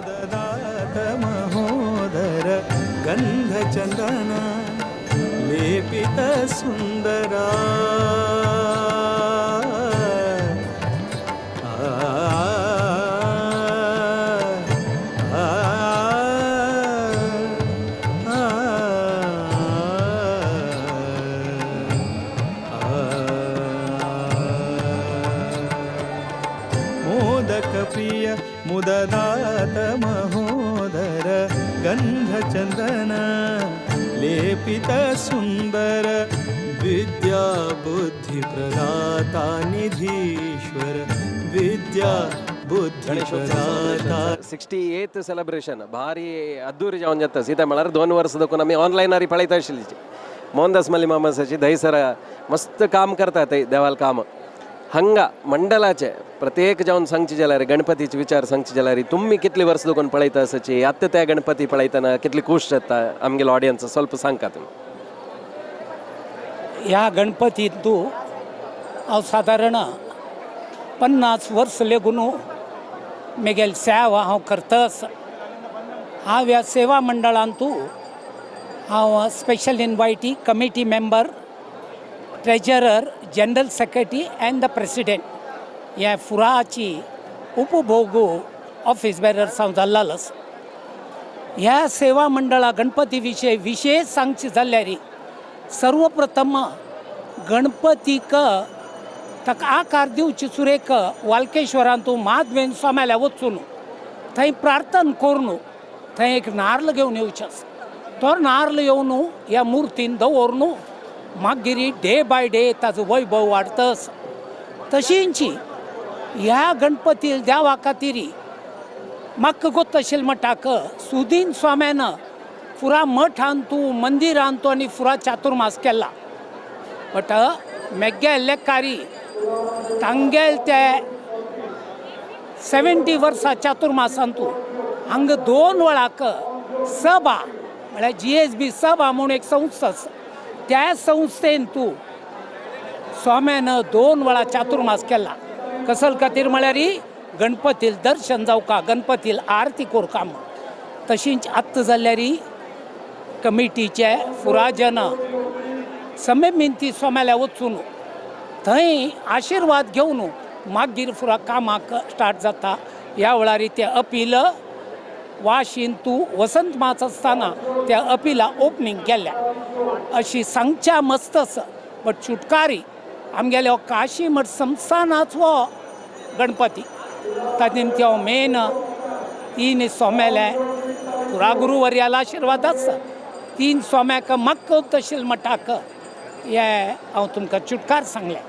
मुददात महोदर गंधचंदन लेपित सुंदरा. मोदक प्रिय मुददात महोदर गंधचंदन लेपित सुंदर विद्या बुद्धि प्रदाता निधीश्वर विद्या बुद्धि प्रदाता. 68th celebration ಭಾರಿ ಅದ್ದೂರಿ जावन जाता. सीता म्हळ्यार 2 वर्सां देखून आमी ऑनलायनार पळयता आशिल्ली. मोहनदास मल्ली मामासाची दहीसर मस्त काम करता ते देवाल काम. हांगा मंडळाचे प्रत्येक जावन सांगचे जाल्यार, गणपतीचे विचार सांगचे जाल्यार, तुमी कितली वर्सां देखून पळयता आसाची, आतां त्या गणपती पळयतना कितली खूश जाता आमगेलो ऑडियन्स, ಸ್ವಲ್ಪ सांगा तुमी. ह्या गणपतींतू हांव सादारण 50 वर्स लेगून मेगेल सेवा हांव करता आसा. हांव ह्या सेवा मंडळांतू हांव special invitee, committee member, treasurer, general secretary and the president. ह्या फुराची उपभोग ऑफिस बेरर्स हांव जाल्लो आसा. ह्या सेवा मंडळा गणपती विशय विशेष सांगचे जाल्यार, सर्वप्रथम गणपतीक ताका आकार दिवची सुरेक वालकेश्वरांतू माधवेन स्वाम्याल्या वचून थंय प्रार्थना करून थंय एक नार्ल घेवन येवचें आसा. तो नार्ल येवन ह्या मुर्तीन दवरून मागीर डे बाय डे ताजो वैभव वाडता आसा. तशींच ह्या गणपती देवा खातीर म्हाका गोत्त आशिल्लें म्हणटाक सुदीन स्वाम्यान फुरा मठांतू, मंदिरांतू आनी फुरा चातुर्मास केला. बट मेगेल लेकारी तांगेल ते 70 वर्सां चातुर्मासांतू हांगा 2 वेळाक सभा, म्हळ्यार जीएसबी सभा म्हूण एक संस्था आसा, त्या संस्थेन तूं स्वाम्यान 2 वेळा चातुर्मास केला. कसल खातीर म्हळ्यार गणपतील दर्शन जावका, गणपतील आरती करका म्हूण. तशींच आत्तां जाल्यार कमिटीचे फुराजन समेमिंती स्वाम्याल्या वचून थंय आशिर्वाद घेवन मागीर फुरा कामाक स्टार्ट जाता. ह्या वेळार ते अपील वाशीन तूं वसंत मास आसतना त्या अपिला ओपनींग केल्या अशी सांगच्या मस्त आसा. बट चुटकारी आमगेले हो काशी मठ संस्थानाच हो गणपती, ताजे हो मेन तीन सोम्याले पुरा गुरुवर्याला आशिर्वाद आसा. तीन सोम्याक म्हाका तशें म्हणटाक हे हांव तुमकां चुटकार सांगलें.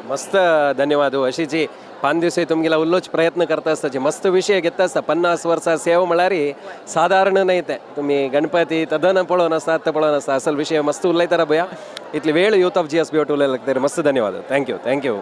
मस्त, धन्यवाद. अशी जी पान दिवस तुमगेला उल्लोच प्रयत्न करता आसता, मस्त विशय घेता आसता. 50 वर्सां सेवा म्हळ्यार सादारण न्हय ते. तुमी गणपती तदन पळोवन आसता, आतां पळोवन आसता, असल विशय मस्त उलयतारा भया. इतली वेळ यूथ ऑफ जीएसबी वट उलयला, मस्त धन्यवाद. Thank you, thank you.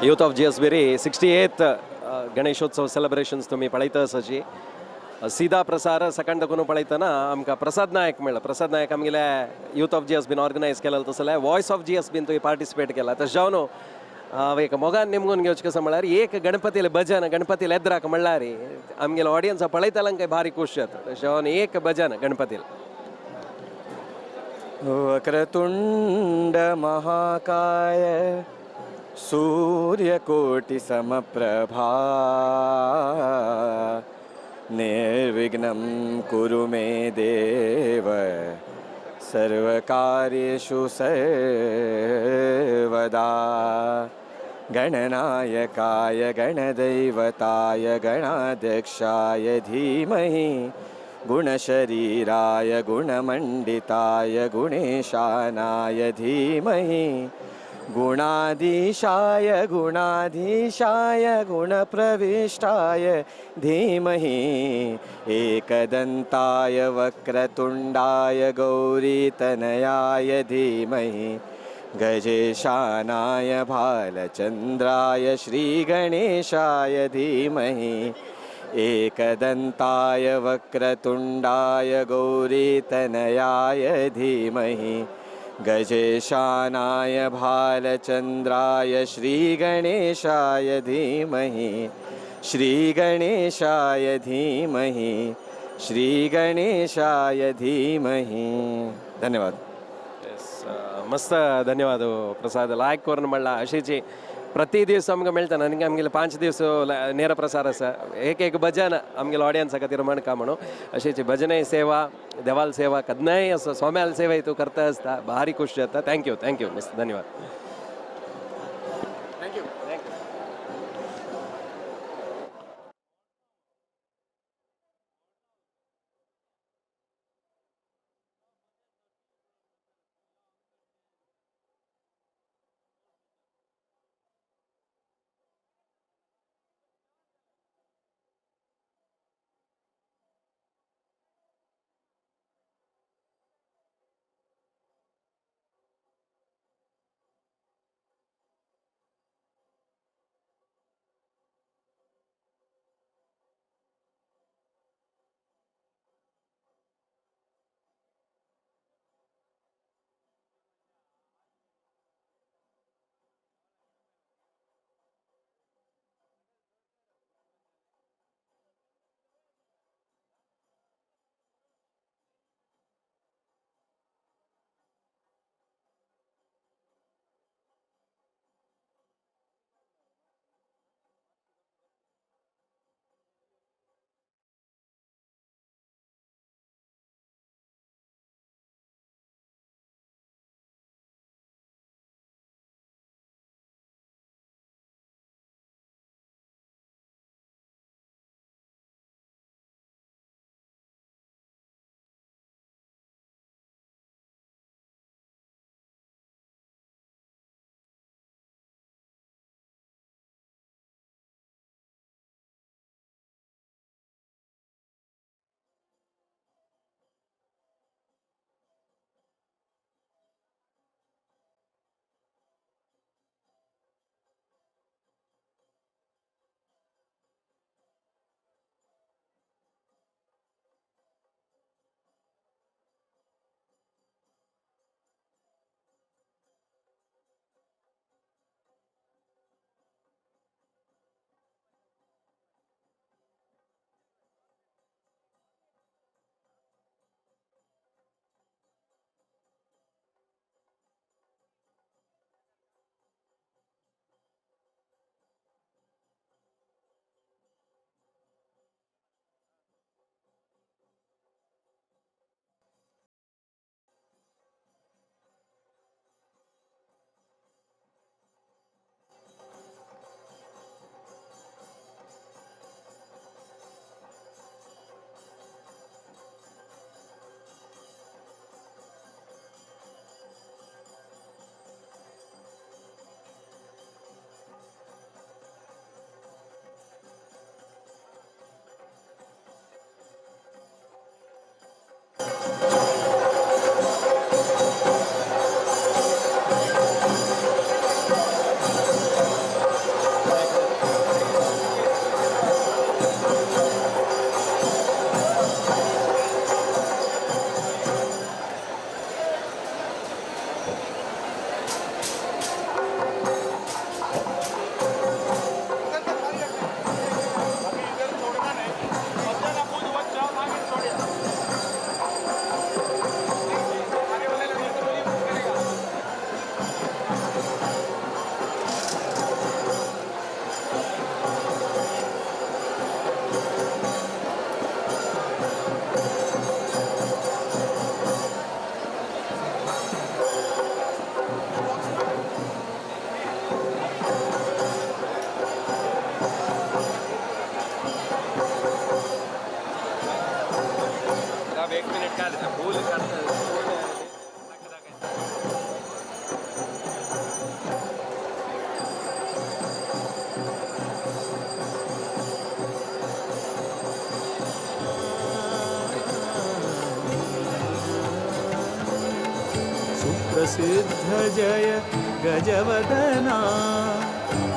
Youth of GSB री 68th Ganeshotsav celebrations तुम्ही पळयता आसाची सीधा प्रसार सकाळ दाखोवन पळयतना आमकां प्रसाद नायक मेळ्ळा. प्रसाद नायक आमगेले यूथ ऑफ जीएसबीन ऑर्गनायज केलें तसलें वॉयस ऑफ जीएसबीन तुवें पार्टिसिपेट केला. तशें जावन हांव एक मोगान निमगून घेवचें कसो म्हळ्यार एक गणपतीले भजन गणपतीले एद्राक म्हणल्यार आमगेले ऑडियन्स पळयतल्यांक भारी खूश जाता. तशें जावन एक भजन गणपतीले. वक्रतुंड महाकाय सूर्यकोटिसमप्रभा निर्विघ्नं कुरु मे देव सर्वकार्येषु सर्वदा। गणनायकाय गणदैवताय गणाध्यक्षाय धीमहि गुणशरीराय गुणमण्डिताय गुणेशानाय धीमहि गुणाधीशाय गुणाधीशाय गुणप्रविष्टाय धीमहि एकदन्ताय वक्रतुण्डाय गौरीतनयाय धीमहि गजेशानाय भालचन्द्राय श्रीगणेशाय धीमहि एकदन्ताय वक्रतुण्डाय गौरीतनयाय धीमहि गजेशानाय भालचन्द्राय श्रीगणेशाय धीमहि श्रीगणेशाय धीमहि श्रीगणेशाय धीमहि। धन्यवाद। मस्त धन्यवाद प्रसाद लायक करून म्हणला अशीची प्रति दिवस आमकां मेळटा आनी आमगेले 5 दिवस ನೇರ प्रसार आसा एक एक भजन आमगेले ऑडियन्सा खातीर म्हणका म्हणून अशीची भजनय सेवा देवाल सेवा केन्नाय असो स्वाम्याल सेवा तूं करता आसता भारी खुश जाता। Thank you thank you मस्त धन्यवाद। Thank you. एक मिनिट काय फूल. सुप्रसिद्ध जय गजवदना,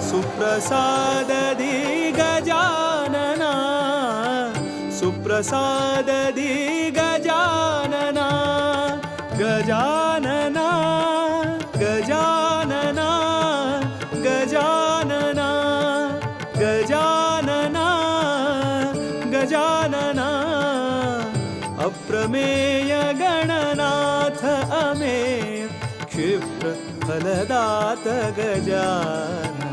सुप्रसादधि गजानना, सुप्रसादधि गजानना, गजानना गजानना गजानना गजानना गजानना, अप्रमेय गणनाथ अमेय, क्षिप्र फलदात गजानना.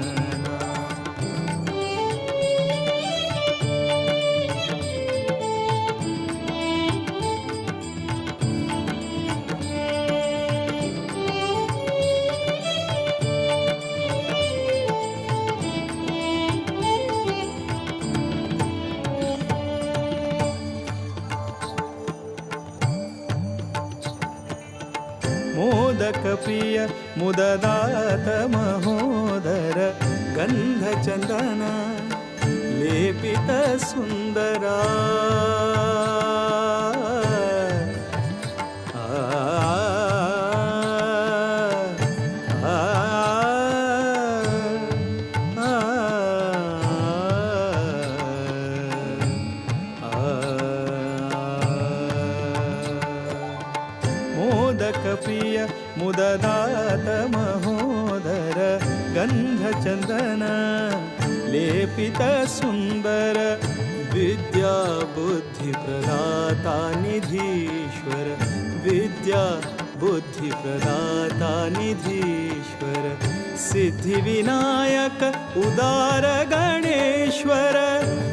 मोदक प्रिय मुददात महोदर, गंध चंदन लेपित सुंदरा. मोदक प्रिय मुददात महोदर, गंध चंदन लेपित सुंदर, विद्या बुद्धि प्रदाता निधीश्वर, विद्या बुद्धि प्रदाता निधीश्वर, सिद्धि विनायक उदार गणेश्वर,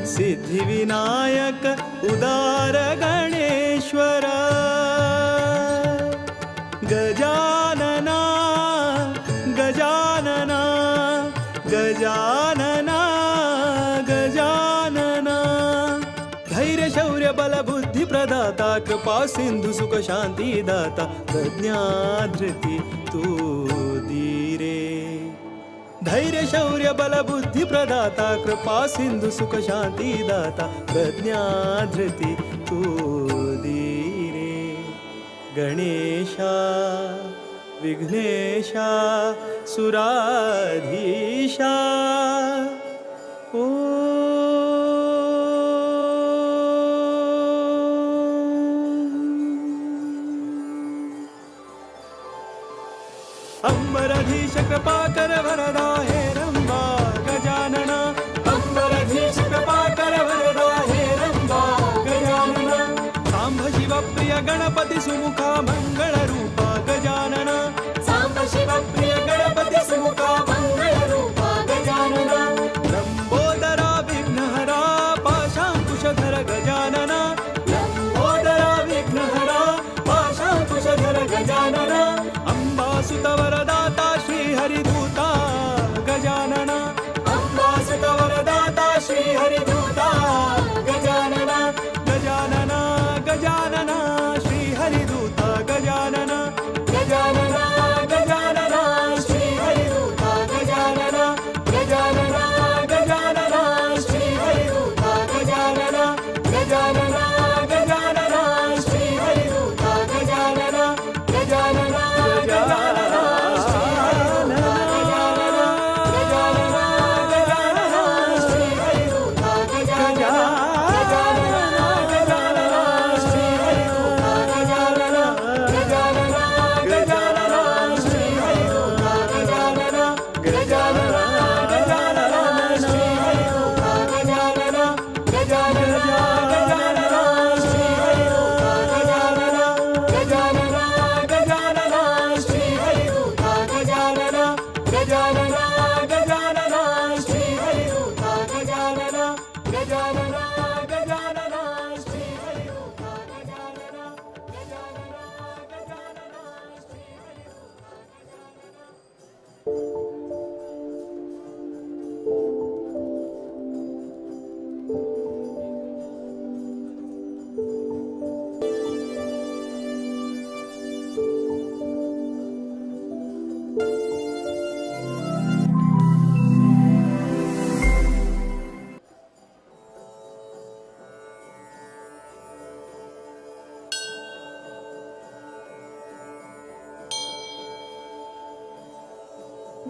सिद्धि विनायक उदार गणेश्वर. गजानना गजानना गजानना गजानना, धैर्य शौर्य बल बुद्धि प्रदाता, कृपा सिंधु सुख शांति दाता, प्रज्ञा धृति तू धीरे. धैर्य शौर्य बल बुद्धि प्रदाता, कृपा सिंधु सुख शांति दाता, प्रज्ञा धृति तू धीरे. गणेशा विघ्नेशा सुराधीशा, ओ अंबरधीश कृपा कर वरदा हे रंबा गजानना, अंबरधीश कृपा कर वरदा हे रंबा गजानना, सांब शिव प्रिय गणपति सुमुखा मंगल रूपा गजानना, सांब शिव प्रिय गणपति सुमुखा मंगल रूपा गजानना, लंबोदरा विघ्नहरा पाशांकुशधर गजानना, लंबोदरा विघ्नहरा पाशांकुशधर गजानना, अंबासुत वरदाता श्री हरिदूता गजानना, अंबासुत वरदाता श्री हरिदूता गजानना, गजानना गजानना श्री हरिदूता गजानना, गजानना गजानना श्री हरिदूता गजानना.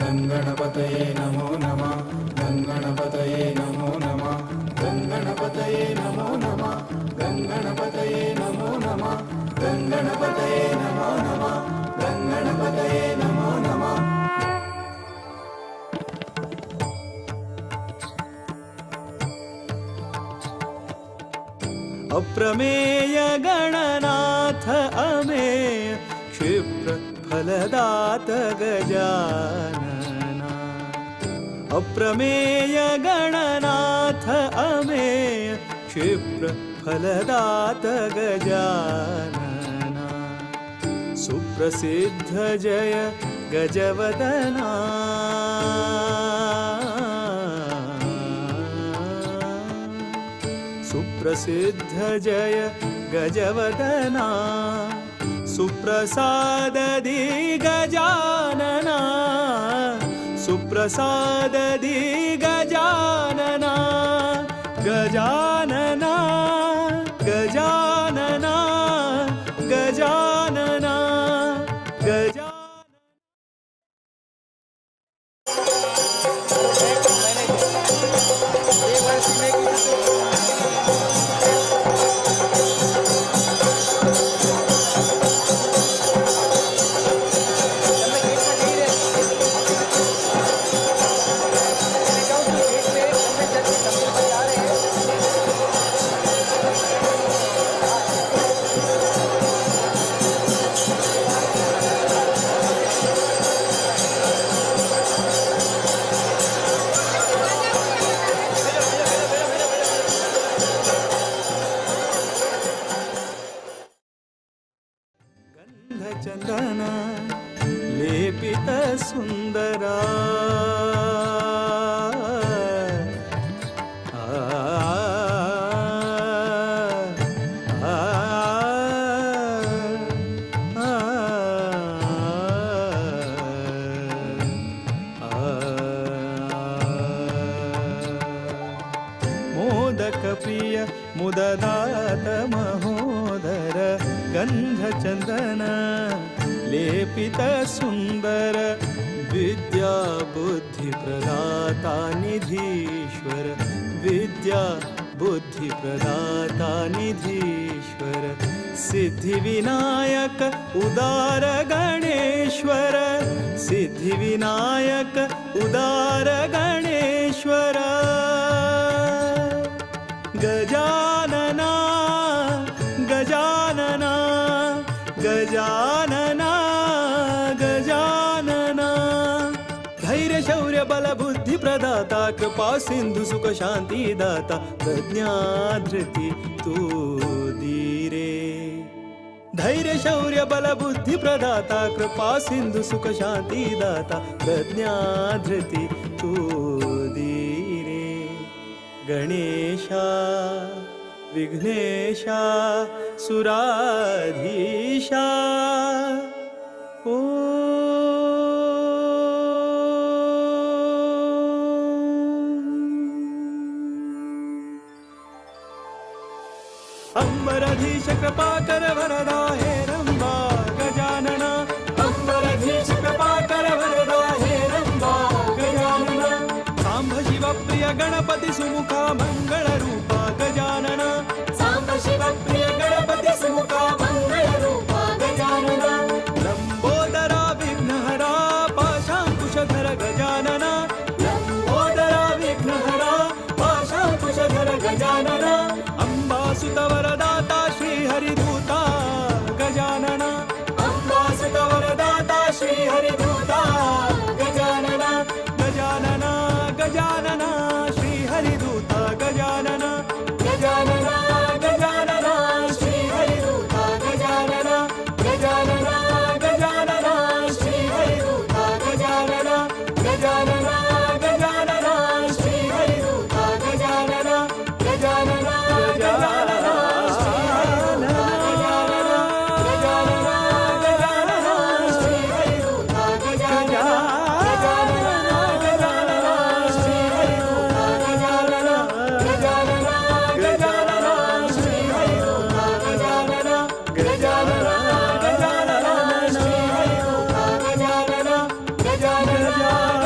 गणपतये नमो नमः। गणपतये नमो नमः। गणपतये नमो नमः। गणपतये नमो नमः। गणपतये नमो नमः। गणपतये नमो नमः। अप्रमेय गणनाथ अमेय क्षिप्र फलदात गजानना। अप्रमेय गणनाथ अमेय क्षिप्र फलदात गजानना। सुप्रसिद्ध जय गजवदना। सुप्रसिद्ध जय गजवदना। सुप्रसाददि गजानना। सुप्रसाददि गजानना। गजानना गजानना गजानना गजा। चंदन लेपित सुंदरा। आ आ आ आ। मोदक प्रिय मुददात महोदर गंध चंदन लेपित सुंदर। विद्या बुद्धि प्रदाता निधीश्वर। विद्या बुद्धि प्रदाता निधीश्वर। सिद्धि विनायक उदार गणेश्वर। सिद्धि विनायक उदार गणेश्वर। गजानना गजानना गजानना गजानना। धैर्य शौर्य बल बुद्धि प्रदाता कृपा सिंधु सुख शांति दाता प्रज्ञा धृति तू धीरे। धैर्य शौर्य बल बुद्धि प्रदाता कृपा सिंधु सुख शांति दाता प्रज्ञा धृति तू धीरे। गणेशा विघ्नेशा सुराधीशा। ओ अंबराधीश कृपाकर वरदा हेरंबा गजानना। अंबराधीश कृपाकर वरदा हेरंबा गजानना। सांब शिव प्रिय गणपति सुमुखा मंगल रूपा गजानना। सांब शिव प्रिय गणपति सुमुखा मंगल रूपा गजानना। लंबोदरा विघ्नहरा पाशांकुशधर गजानना। लंबोदरा विघ्नहरा पाशांकुशधर गजानना। अंबासुत वरदाता श्री हरिदूता गजानना। अंबासुत वरदाता श्री हरिदूता गजानना। गजानना गजानना श्री हरिदूता गजानना। गजानना गजानना श्री हरिदूता गजानना। गजानना गजानना श्री हरिदूता गजानना। गजानना गजानना श्री हरिदूता गजानना। गजानना गजानना श्री हरिदूता गजानना। गजानना गजानना श्री हरिदूता गजानना। गजानना गजानना श्री हरिदूता गजानना। गजानना गजानना श्री हरिदूता गजानना। गजानना गजानना श्री हरिदूता गजानना। गजानना।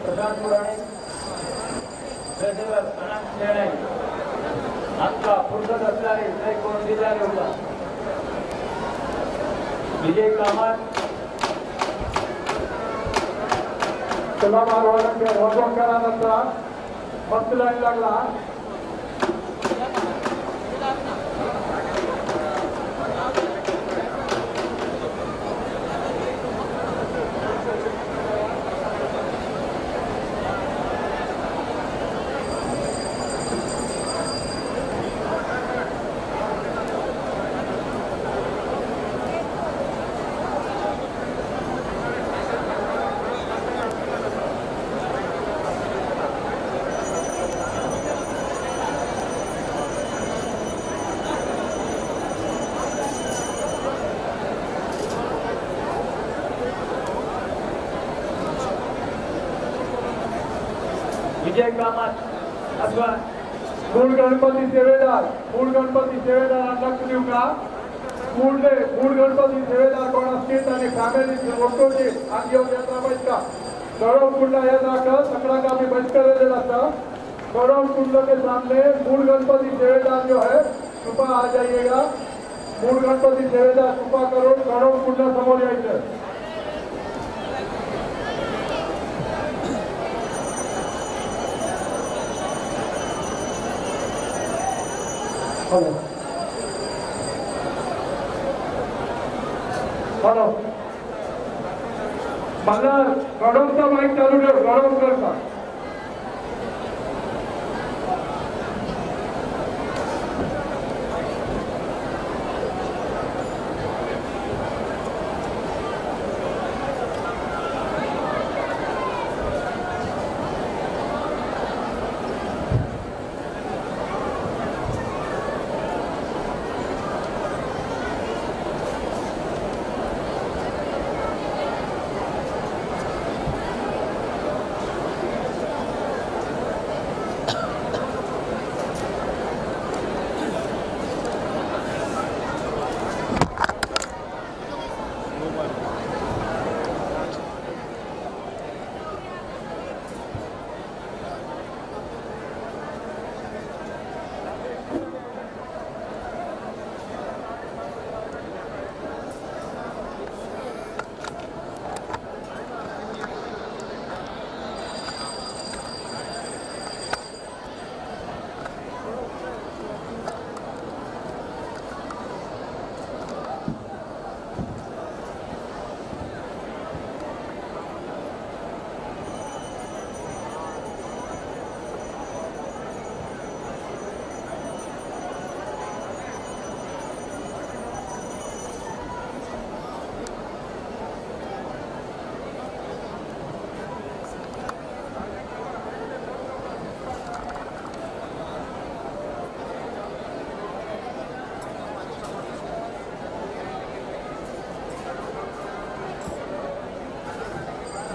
प्रशांत पुराणे, ट्रेझरर अनंत शेणै, आमकां फुरसत असल्यार थंय कोण दिल्यार येवता. विजय कामत, तुलाभार व्हॉलंटियर होजोंकरान आसा, मस्त लायन लागला. विजय कामत अथवा मूळ गणपती सेवेदार, मूळ गणपती सेवेदार लक्ष दिवका. मूळ गणपती सेवेदार कोण असतील आणि फॅमिली ಒಟ್ಟೋಟಿ आगे येवन यात्रा बैठका. गौरव कुंड ह्या जागा सगळ्यांक आमी बहिष्कार केलेला आसा. गौरव कुंड के सामने मूळ गणपती सेवेदार जो है कृपा आ जाइएगा. मूळ गणपती सेवेदार कृपा करून गौरव कुंड समोर यायचं. हॅलो हॅलो, मला गडवचा माईक चालू ठेव. गडवकरचा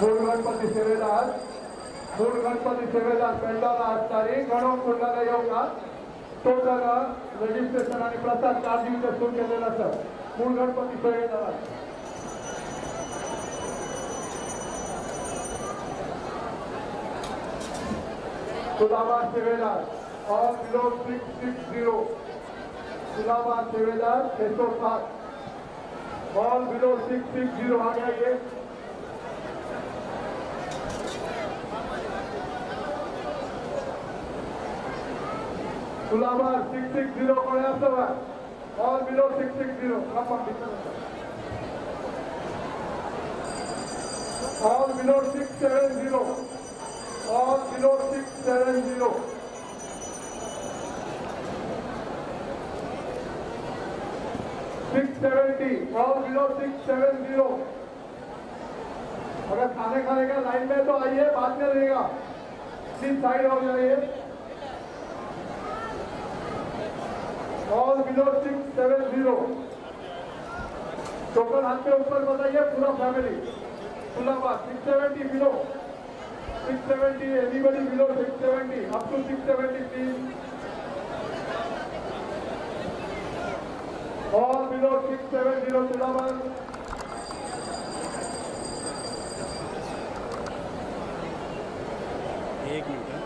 मूळ गणपती सेवेदार, मूळ गणपती सेवेदार पेंडाला असणारी गणोम कुंडाला येऊ का. टोटल रजिस्ट्रेशन आणि प्रसाद 4 दिवस सुरू केलेला सर. मूळ गणपती सेवेदार तुलाभार सेवेदार ऑल बिलो 660, तुलाभार सेवेदार 607, ऑल बिलो 660 आ जाइए. तुलाभार 660 कोणी असं all below 660, all below 670, all below 670. 670, all below 670. अगर खाने खाने का लाइन में तो आइए, बाद में रहेगा. प्लीज साइड हो जाइए. All below 670. टोकन हाथ के ऊपर बताइए पूरा family. तुलाभार 670 below, 670, anybody below 670, up to 670 please. All below 670 तुलाभार. एक मिनिट.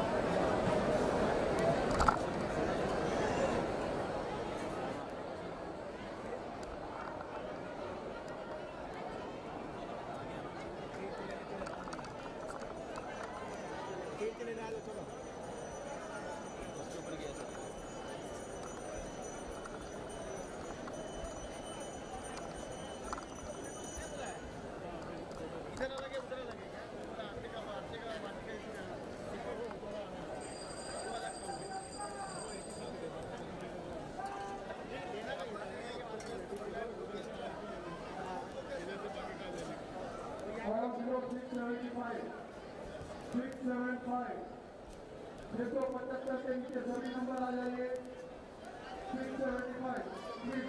675 के नीचे सभी नंबर आ जाइए। 675 प्लीज।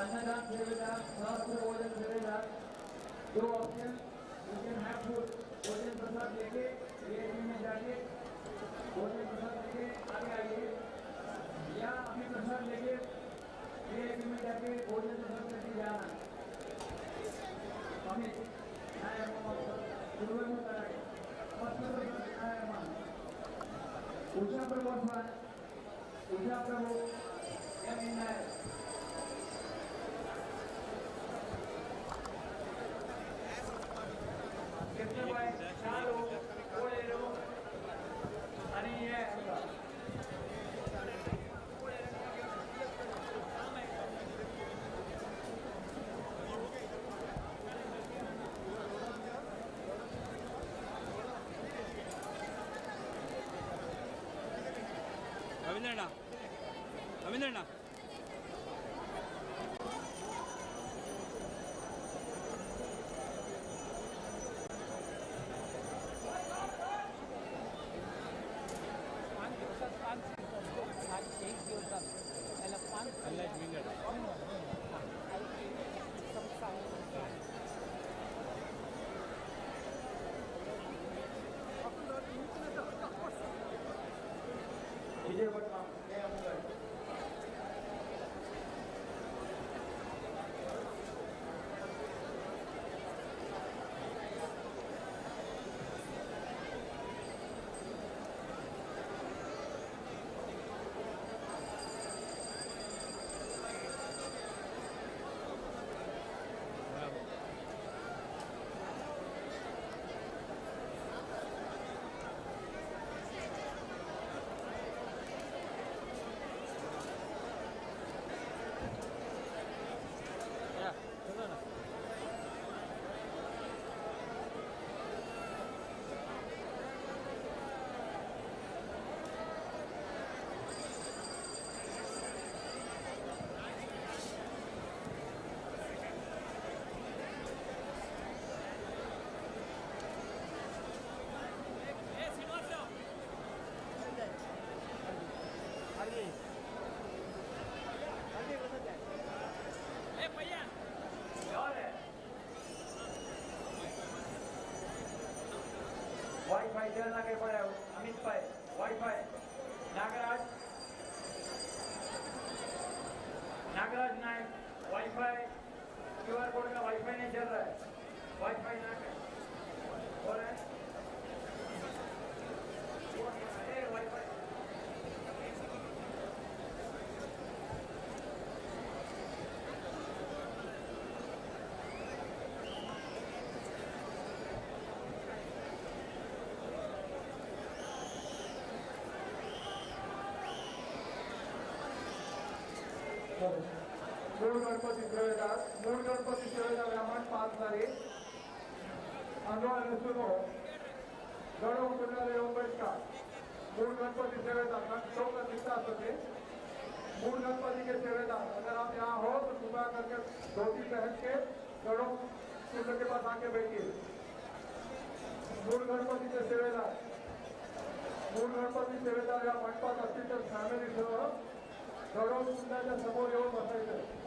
अन्नदान सेवेदार, सहस्त्र भोजन सेवेदार, दो option, you can have food, भोजन प्रसाद लेके वीआईपी में जाके भोजन प्रसाद लेके आगे आइए, या अभी प्रसाद लेके वीआईपी में जाके भोजन प्रसाद लेके जाना। अमित उषा प्रभु, उषा प्रभु एम नायक। Ravindra. Wifi जल लगे पड़े अमित भाई। मूळ गणपती सेवेदार, मूळ गणपती सेवेदार ह्या मंडपांत जाली आंदोलन सुनो गणो कुंडार येवन बैठका. मूळ गणपति सेवेदार चौका दिखता सके. मूल गणपति के सेवेदार अगर आप यहाँ हो तो कृपया करके धोती पहन के गणों कुंड के पास आके बैठिए. मूल गणपति के सेवेदार, मूल गणपती सेवेदार या मंडपात असतील तर फॅमिलीसह गणो कुंडाच्या समोर येऊन बसायचं.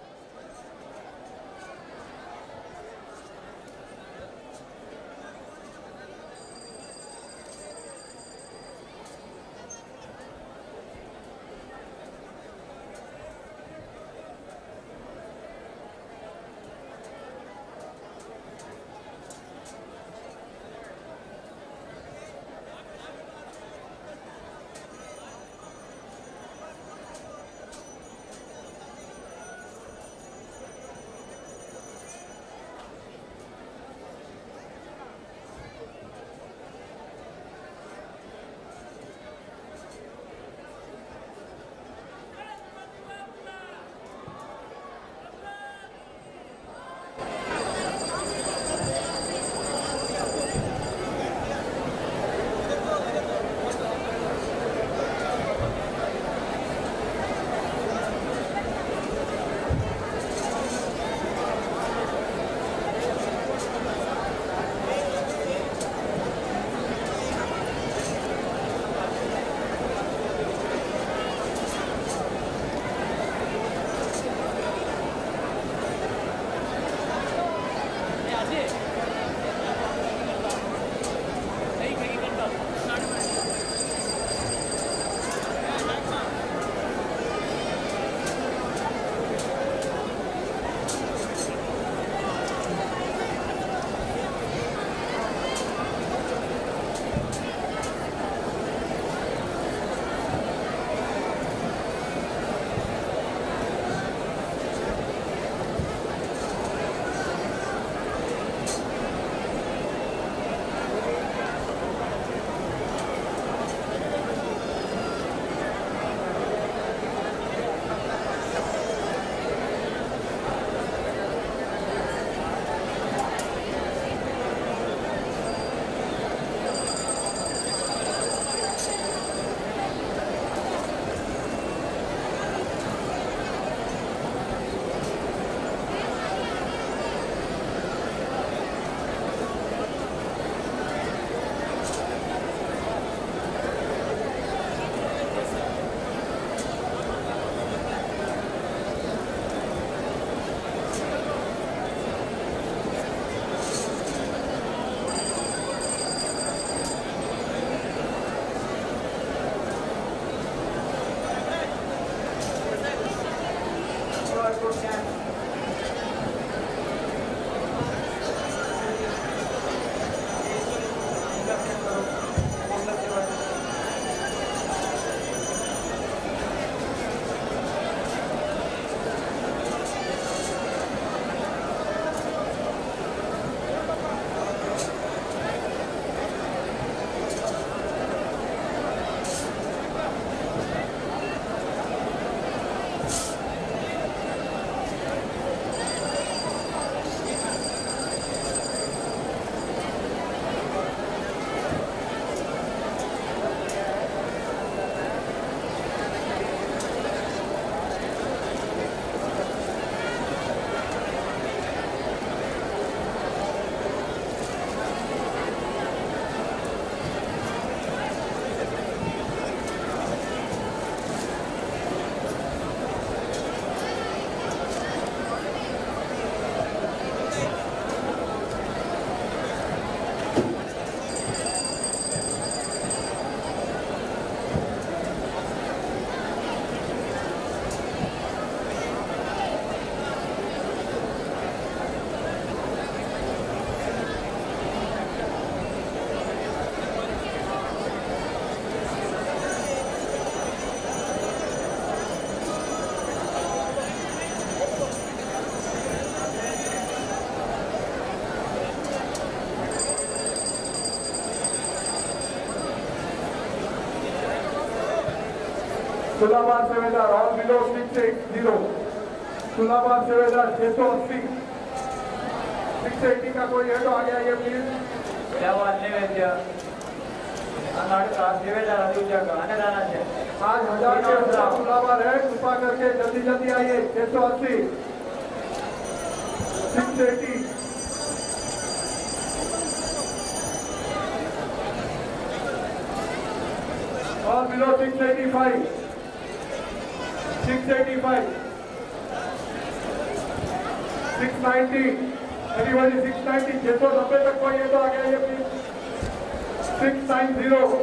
तुलाभार सेवेदार ऑल बिलो 680. तुलाबाद सेवेदार 680, 680 का कोई है तो आगे आइए प्लीज। देवान नैवेद्य अन्नदानाचे 5000 के तुलाबार है, कृपा करके जल्दी जल्दी आइए। 680, 680। और बिलो 685, 685, 690, एनीबॉडी 690, 690 तक कोई है तो आगे आइए please. 690,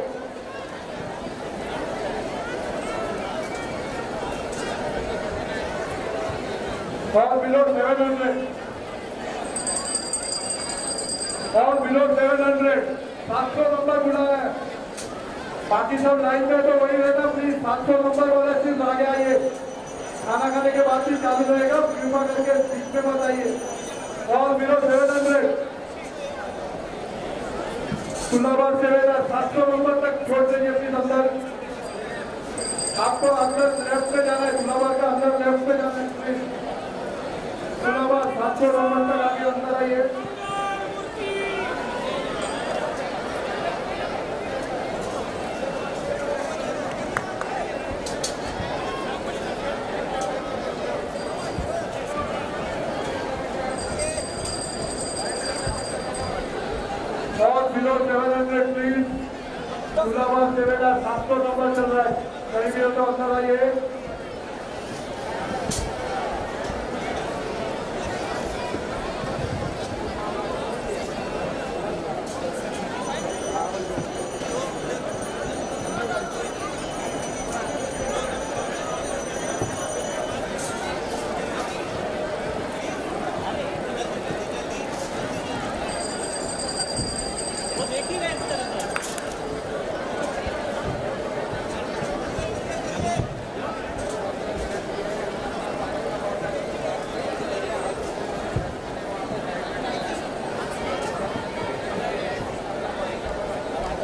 Aur below 700, Aur below 700, 700 number बुला है। बाकी सब लाइन में तो वही रहना प्लीज। 700 नंबर वाले सिर्फ आगे आइए। खाना खाने के बाद भी चालू रहेगा, कृपा करके बीच में मत आइए। और बिलो 700, तुलाबाद सेवेदार 700 नंबर तक छोड़ दीजिए प्लीज। अंदर आपको अंदर लेफ्ट पे जाना है, तुलाबाद का अंदर लेफ्ट पे जाना है प्लीज। तुलाबाद 700 नंबर तक आगे अंदर आइए। और बिलो 700 प्लीज। तुलाबाद सेवेदार 700 नंबर चल रहा है, कहीं भी हो तो अंदर आइए।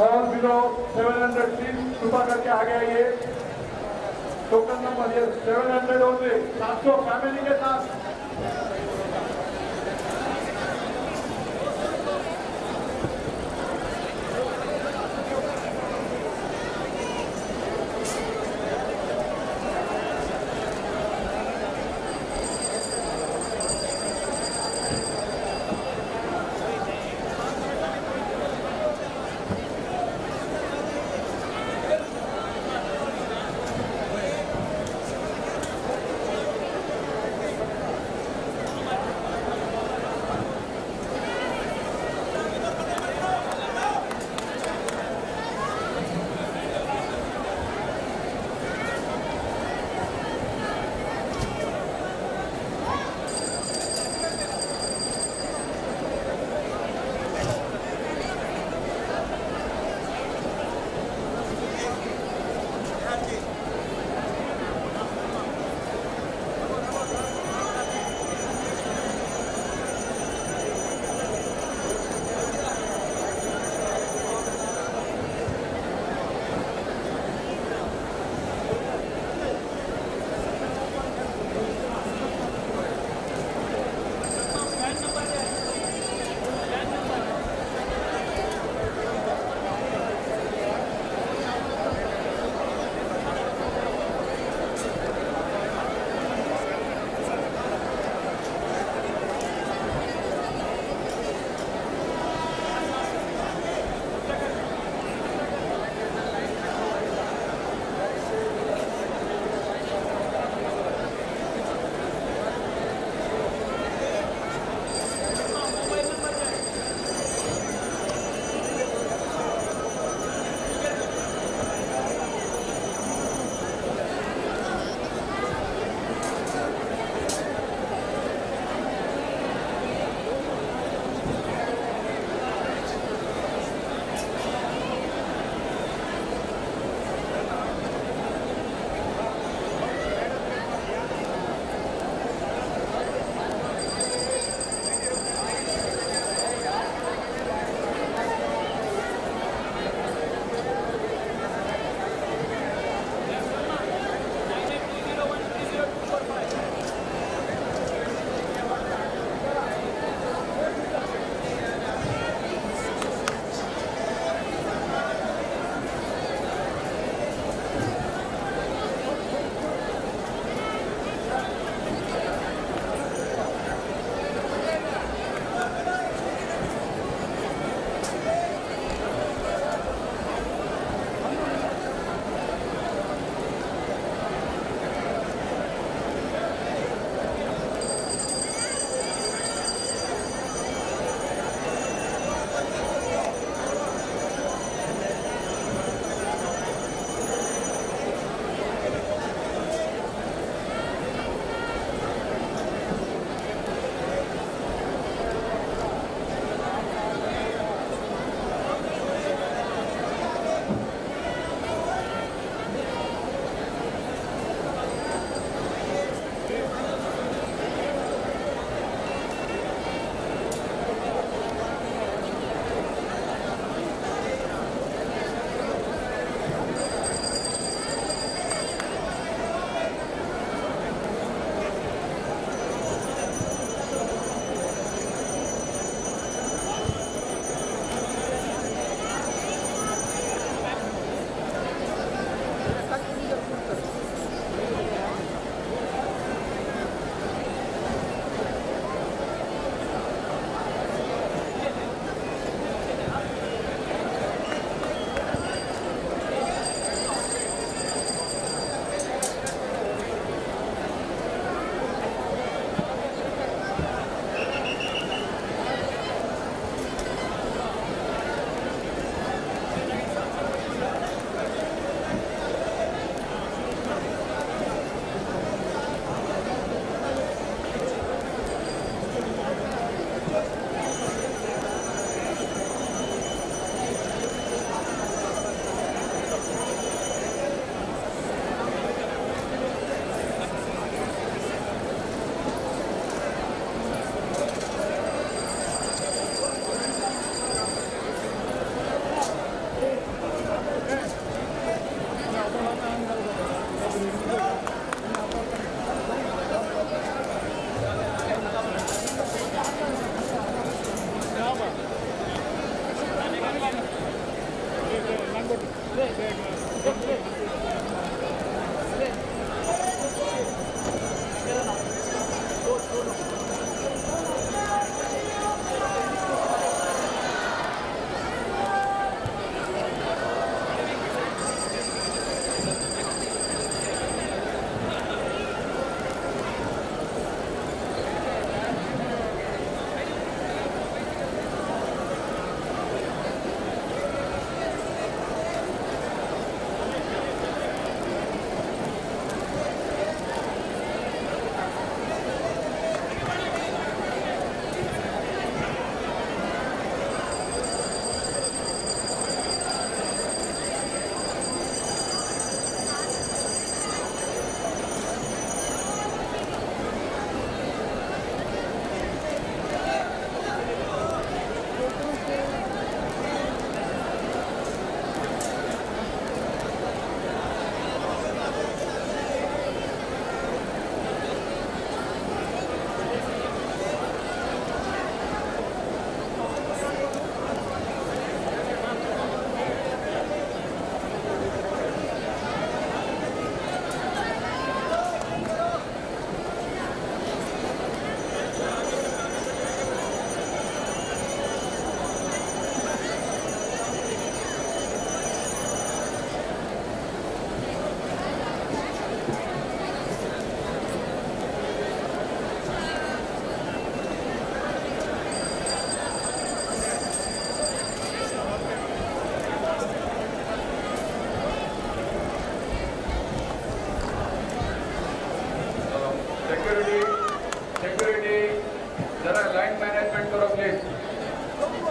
और बिलो 700 प्लीज, कृपा करके आगे आइए। टोकन नंबर ये 700 ओनली, 700 फैमिली के साथ।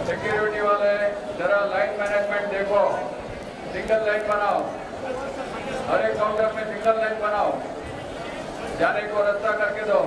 सिक्योरिटी वाले जरा लाइन मैनेजमेंट देखो, सिंगल लाइन बनाओ, हर एक काउंटर में सिंगल लाइन बनाओ, जाने को रास्ता करके दो।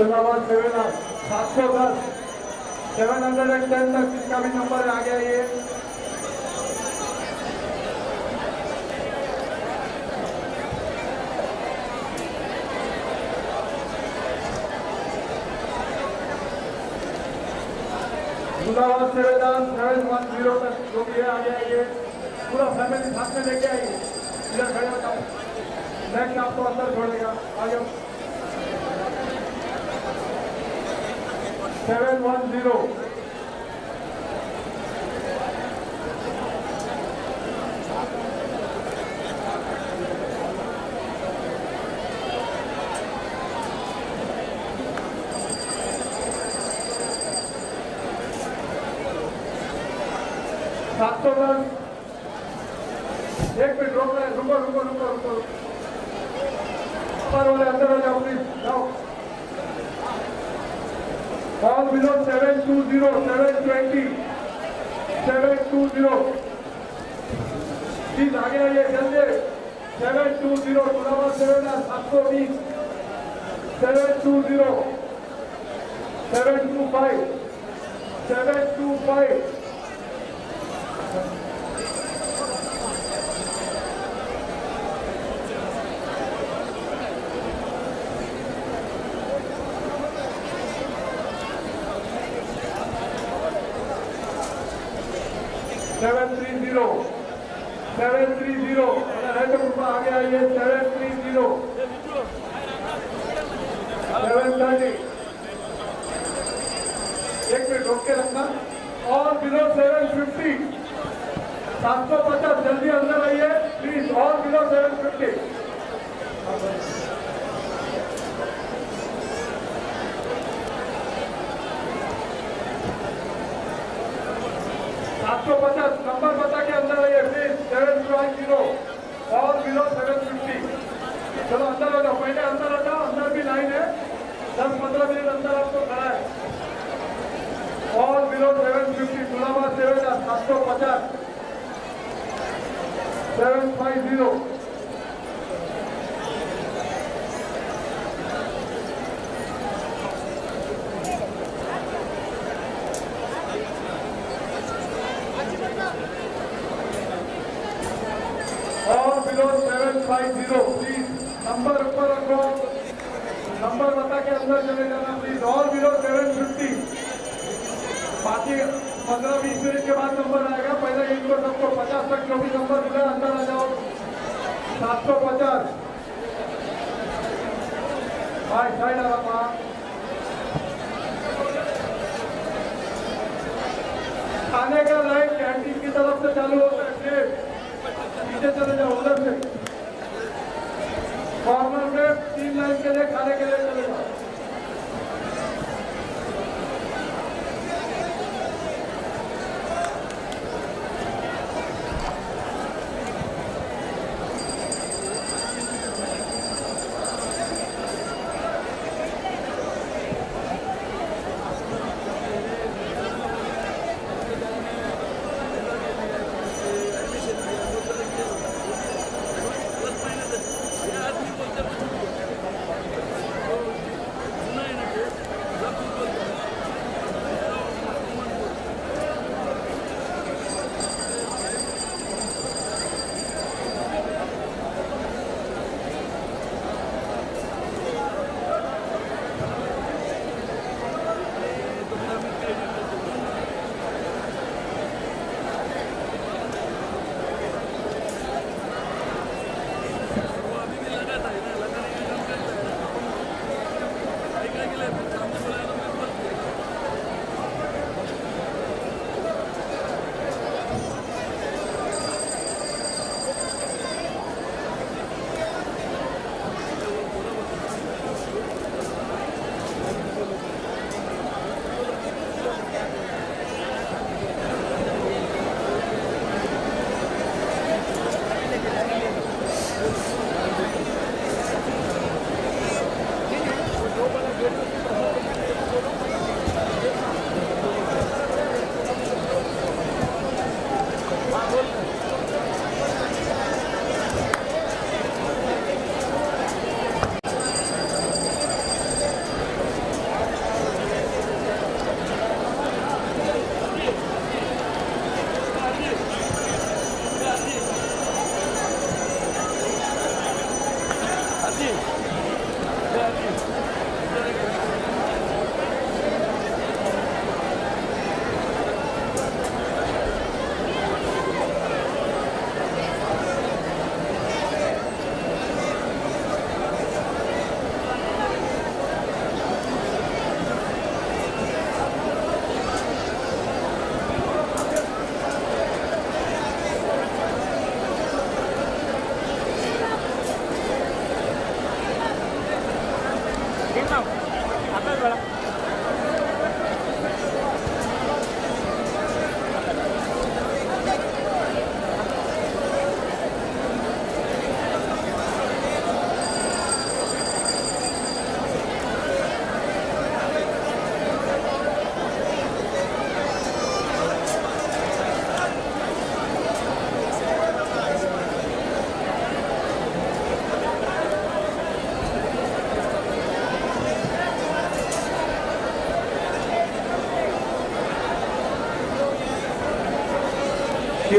710 710 तक जिसका भी नंबर आ गया ये। गुलाब सेवेदार 710 तक जो भी है आ गया ये। पूरा फैमिली साथ में लेके आइए, इधर खड़े हो जाओ, नेक्स्ट आपको अंदर छोड़ेगा। आ जाओ 710। एक मिनट रोक रहे, रुको रुको रुको रुको, ऊपर वाले अंदर आ जाओ प्लीज, जाओ। All below 720, 720, 720, please आगे आइए जल्दी। 720 तुलाबाद 720, 720, 725, 725। 730, 730, अगर है तो कृपा आगे आइए। 730, 730, एक मिनट रोक के रखना। और बिलो 750, 750, जल्दी अंदर आइए प्लीज। Aur below 750। 750 नंबर बता के अंदर आइए प्लीज। 750 और बिलो 750। चलो अंदर आ जाओ, पहले अंदर आ जाओ, अंदर भी लाइन है, 10-15 मिनट अंदर आपको खड़ा है। और बिलो 750 तुलाबाद 750, 750। और बिलो 750 प्लीज, नंबर ऊपर रखो, नंबर बता के अंदर चले जाना प्लीज। और बिलो 750, बाकी 15-20 मिनट के बाद नंबर आएगा। पहले इनको सबको 50 तक जो भी नंबर मिला अंदर आ जाओ। 750 भाई साइड आ रहा। खाने का लाइन कैंटीन की तरफ से चालू होता है, पीछे चले जाओ उधर से कॉर्नर में 3 लाइन के लिए खाने के लिए चले जाओ।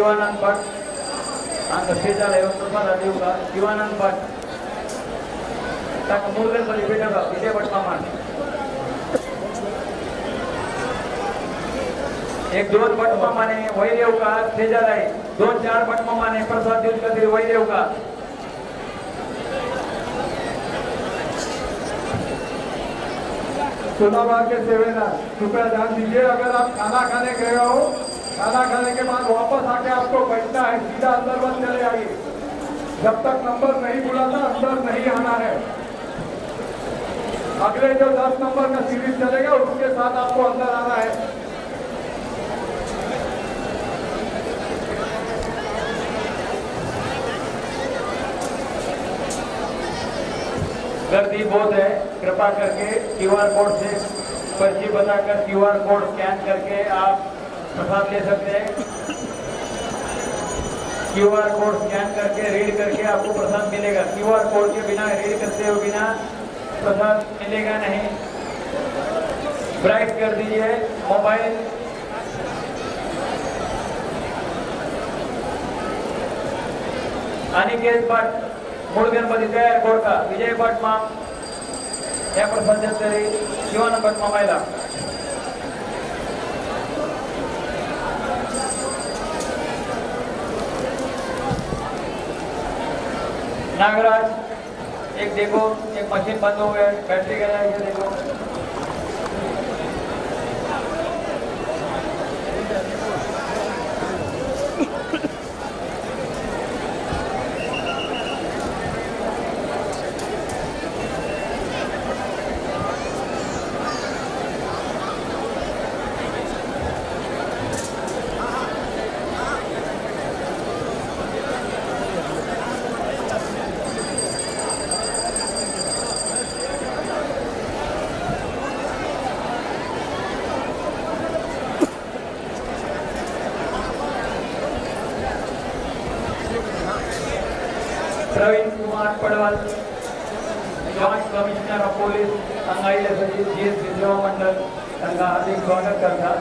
शिवानंद भट हांगा स्टेजार येवन प्रसाद दिवका. शिवानंद भट ताका मूळ गणपती भेटोवका. विजय भट मामान एक दोन भट मामाने वयर येवका स्टेजार आहे. दोन चार भट मामाने प्रसाद दिवचे खातीर वयर येवका. सोनाबाग के सेवेदार कृपया ध्यान दीजिए, अगर आप खाना खाने गए हो, खाना खाने के बाद वापस आके आपको बैठना है, सीधा अंदर मत चले आइए। जब तक नंबर नहीं बुलाता अंदर नहीं आना है। अगले जो 10 नंबर का सीरीज चलेगा उसके साथ आपको अंदर आना है। गर्दी बहुत है, कृपा करके क्यूआर कोड से पर्ची बताकर क्यूआर कोड स्कैन करके आप प्रसाद ले सकते हैं। क्यूआर कोड स्कैन करके रीड करके आपको प्रसाद मिलेगा। क्यूआर कोड के बिना, रीड करते हुए बिना प्रसाद मिलेगा नहीं। ब्राइट कर दीजिए मोबाइल। अनिकेत भट मूळ गणपती तयार कोरका. विजय भट माम ह्या प्रसाद तरी शिवानंद भट मामायला. नागराज एक देखो, एक मशीन बंद हो गया, बैटरी गया है, ये देखो। Praveen Kumar Padwal, joint commissioner of police हांगा आयिल्ले सचिव जीएसबी सेवा मंडळ तांकां हार्दिक स्वागत करता.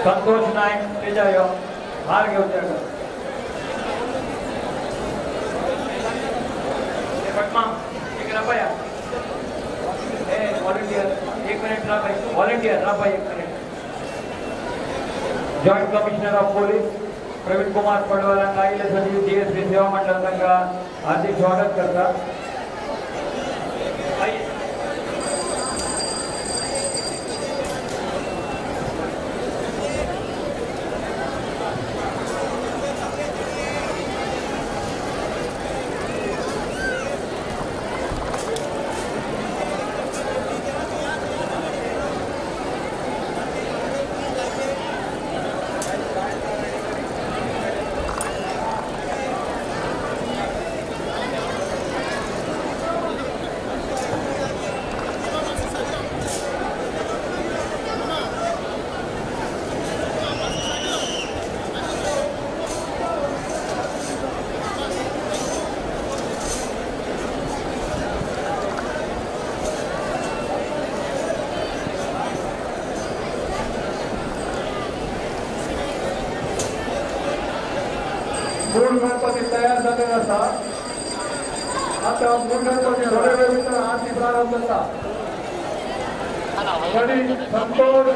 संतोष नायक स्टेजार यो, हार घेवचे. भटमाम एक राबाया, ए व्हॉलंटियर एक मिनिट राबाय, व्हॉलंटियर राबाय एक minute. Joint commissioner of police Praveen Kumar Padwal हांगा आयिल्ले सचिव जीएसबी सेवा मंडळ तांकां हार्दिक स्वागत करता. मूळ गणपती तयार जालेले आसा. आता मूळ गणपती थोडे वेळ भितर आरती प्रारंभ जाता. संतोष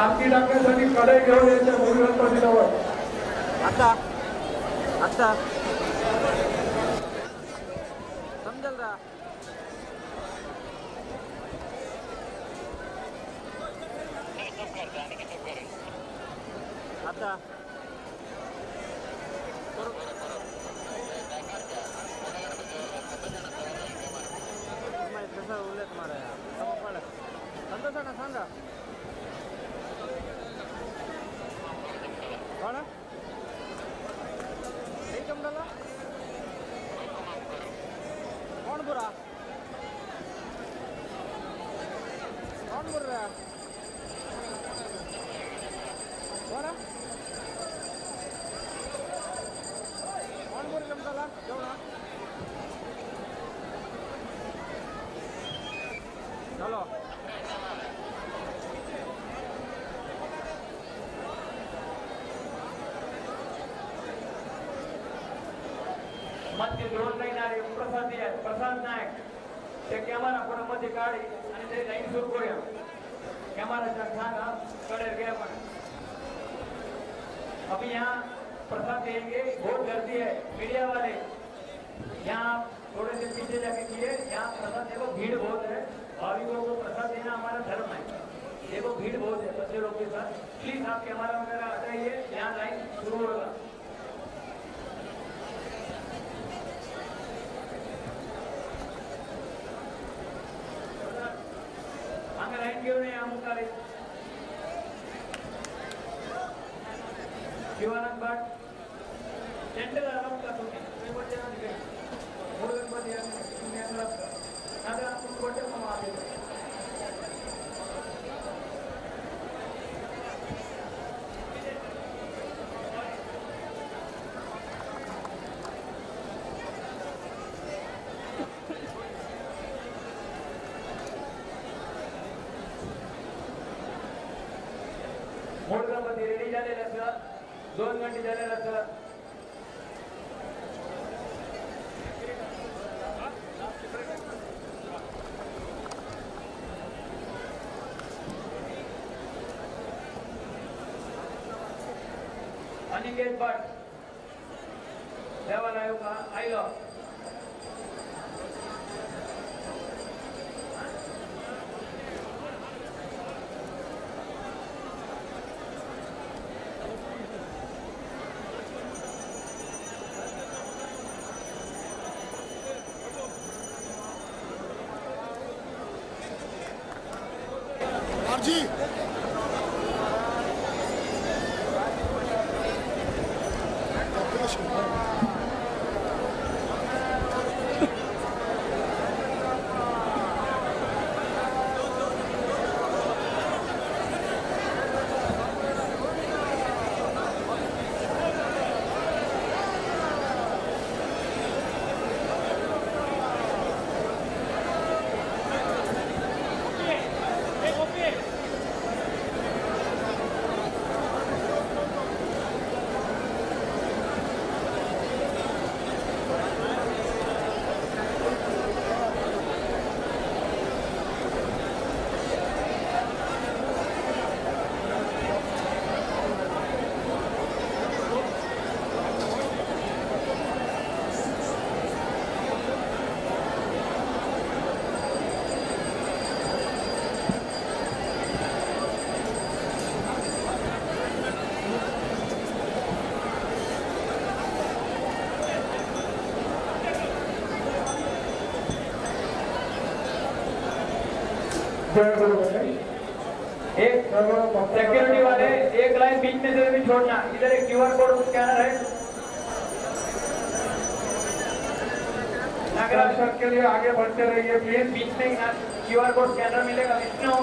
आरती टाकण्यासाठी कढई घेऊन यायच्या मूळ गणपती जवळ. आता आता समजल रा. आता का कोण एक जमला कौन बुरा कौन बोल रहा कौन कौन बोल जमला जेवणा चलो मध्य दोन लाईन आहे प्रसाद प्रसाद नायक ते कॅमेरा पुढे मध्ये काढी आणि ते लाईन सुरू करूया. कॅमेराच्या सांगा कडेर गया पण अभी यहाँ प्रसाद देंगे. बहुत गर्दी है, मीडिया वाले यहाँ थोड़े से पीछे जाके किए. यहाँ प्रसाद देखो भीड़ बहुत है. भाविकों को प्रसाद देना हमारा धर्म है. देखो भीड़ बहुत है बच्चे लोग के साथ. प्लीज आप कैमरा वगैरह हटाइए, यहाँ लाइन शुरू होगा. लाईन घेऊन या मुखारे. शिवानंद भट सेंटर आराम का तुम्ही तुम्ही बोलते ना तिकडे मूळ गणपती तुम्ही का नाहीतर आपण बोलते मग मागे. मूळ गणपती रेडी झालेला सर, 2 घंटे झालेला सर. अनिकेत भट देवाला येऊ का आयलो. जी एक सिक्योरिटी वाले एक लाइन बीच में से भी छोड़ना. इधर एक क्यूआर कोड स्कैनर है. दर्शन के लिए आगे बढ़ते रहिए प्लीज. बीच में क्यूआर कोड स्कैनर मिलेगा. विष्णु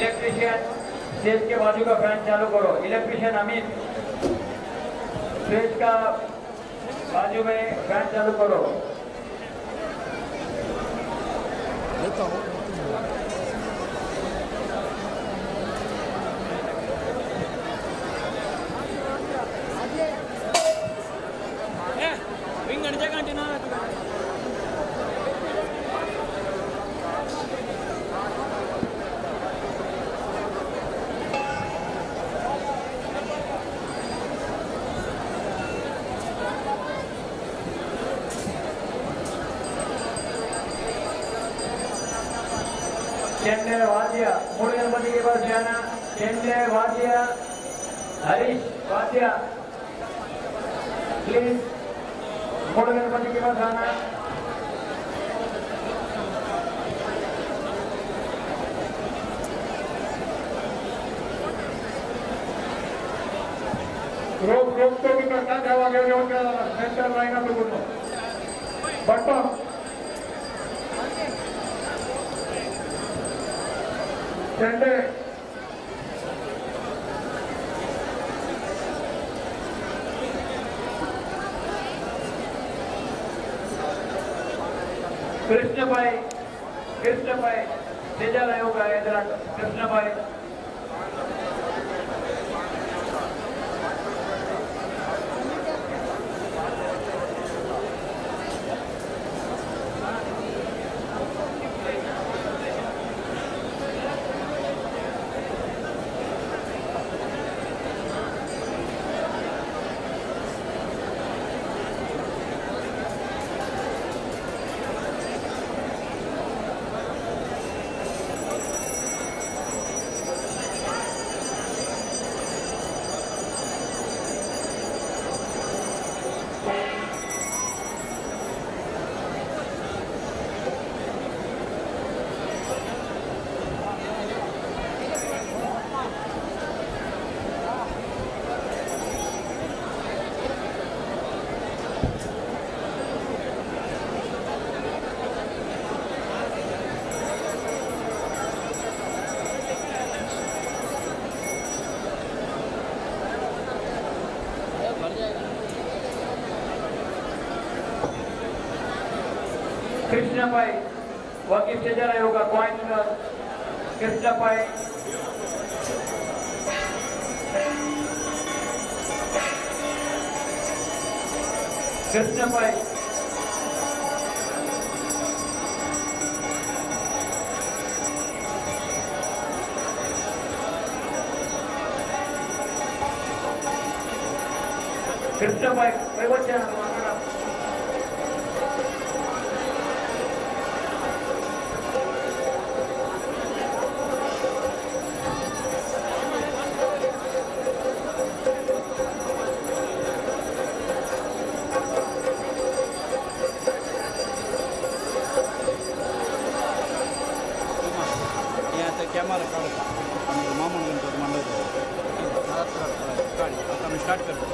इलेक्ट्रीशियन स्टेज के बाजू का फैन चालू करो. इलेक्ट्रीशियन अमित, स्टेज का बाजू में फैन चालू करो. लेता हूँ। Ring गणच्या continue. चेन्नई वाद्य मूल गणपति के पास जाना। चेन्नई वाद्य, हरीश वाद्य, प्लीज मूल गणपति के पास आना। रोज रोज तो भी प्रसाद हवा घेऊन येऊन सेंटर लाईन आपलं पूर्ण बटन चेंडे कृष्ण भाई, कृष्ण भाई तेजा होगा इधर। कृष्ण भाई कृष्ण भाई वकील स्टेजर होगा कॉइन कृष्ण भाई। कृष्ण भाई कृष्ण भाई बच्चा स्टार्ट कर दो।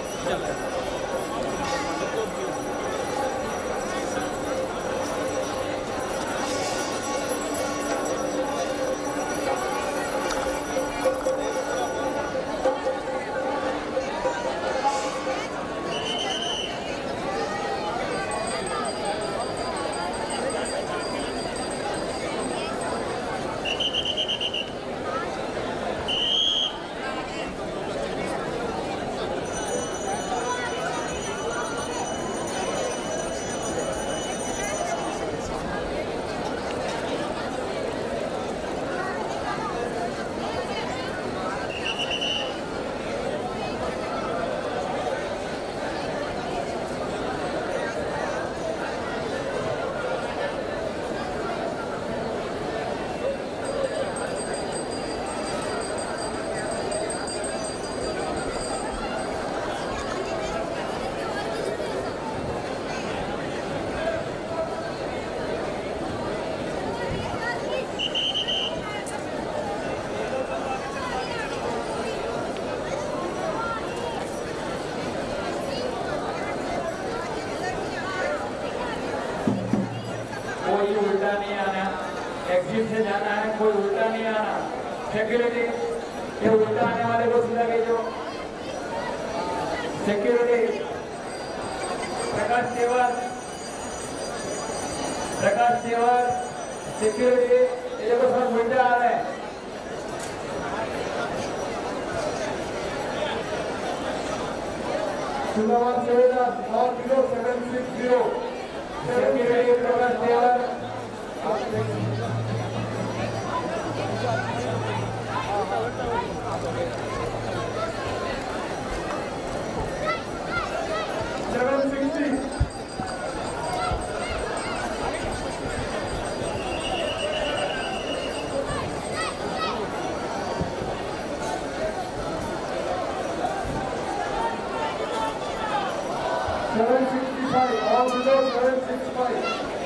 कोई उल्टा नहीं आना, एग्जिट से जाना है, कोई उल्टा नहीं आना। सिक्योरिटी, ये उल्टा आने वाले को सीधा भेजो। सिक्योरिटी प्रकाश तेवर, प्रकाश तेवर, सिक्योरिटी, ये देखो सब उल्टा आ रहे हैं। सुदामा सेवेदार 40760 सिक्योरिटी प्रकाश तेवर। 760 765, all below 765.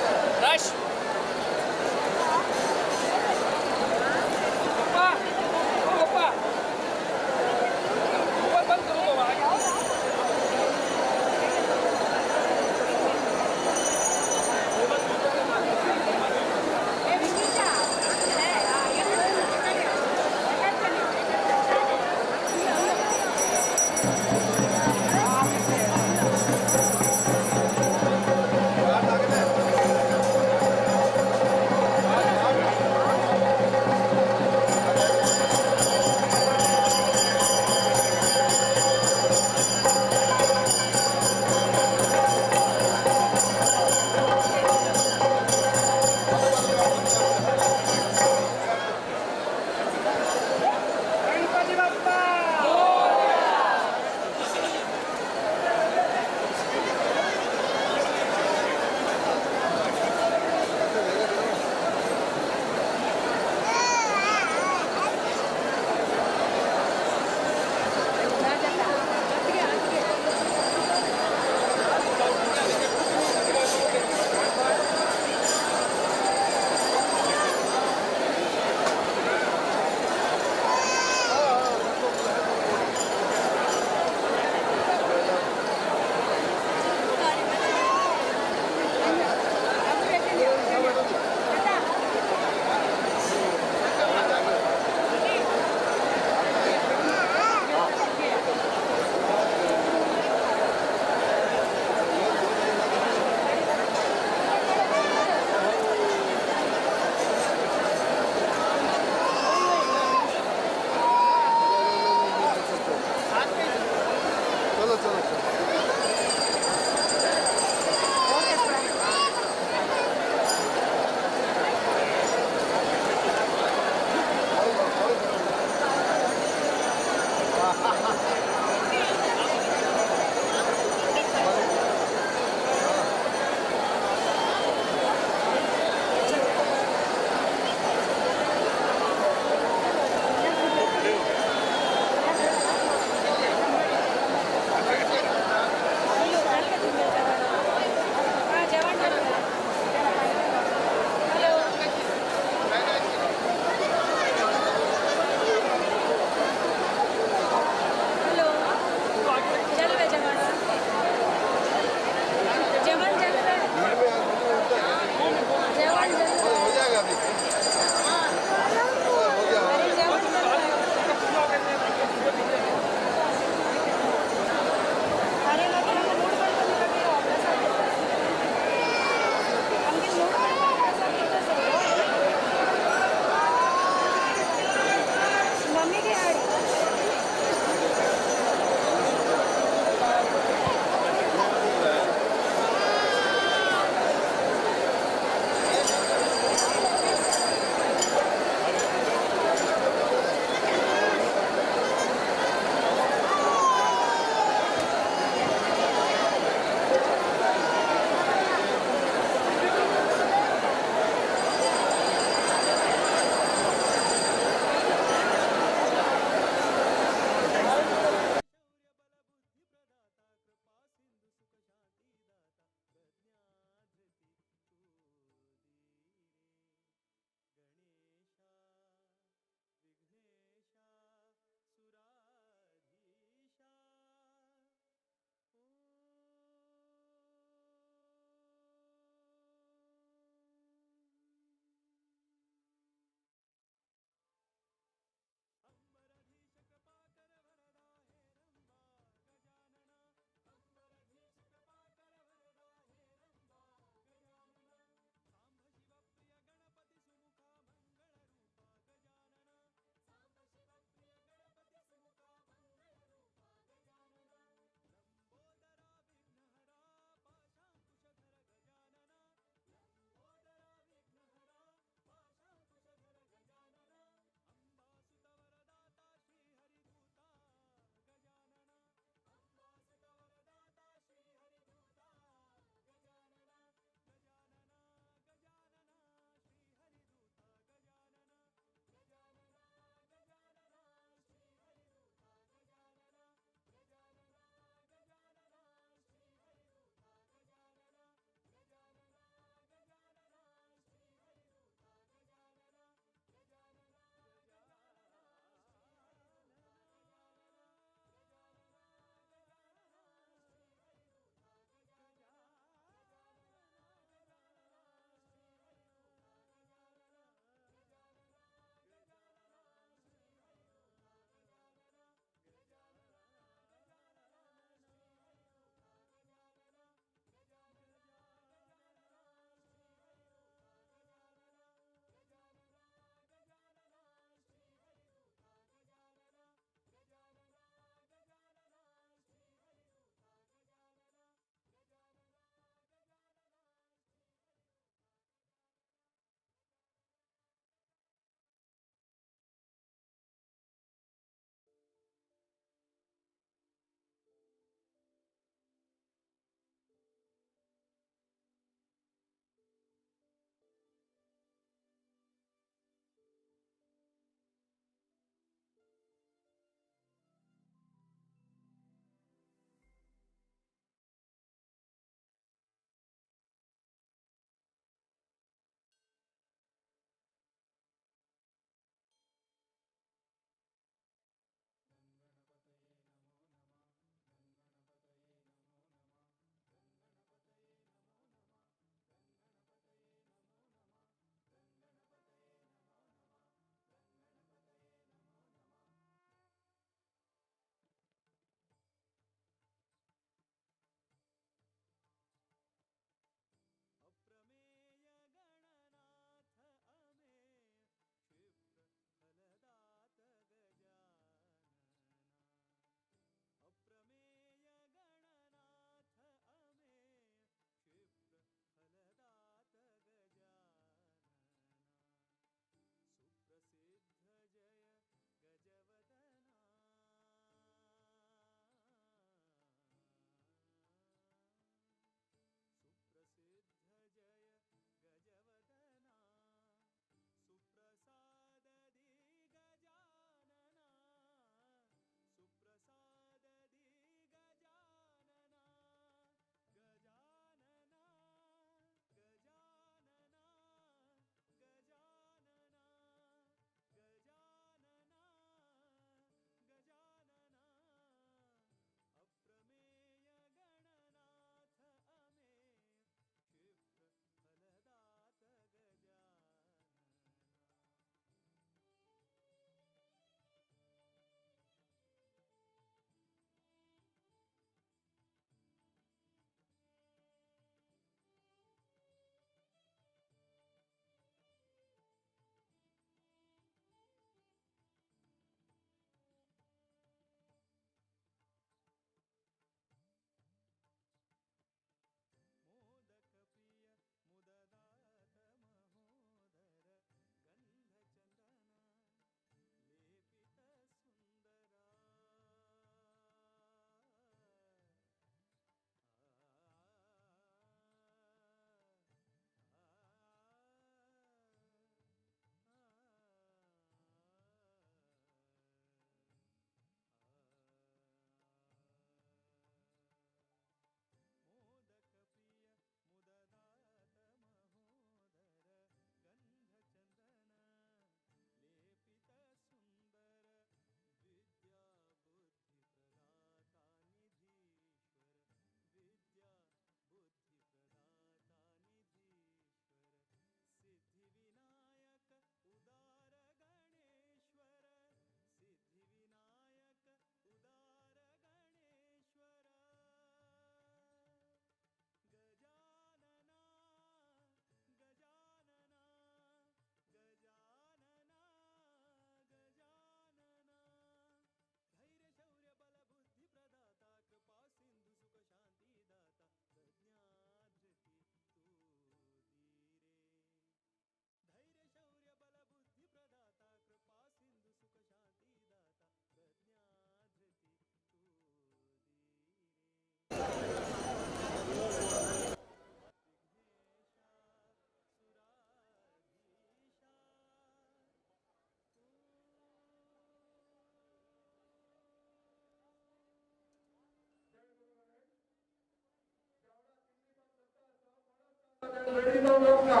रेडी जावन रावता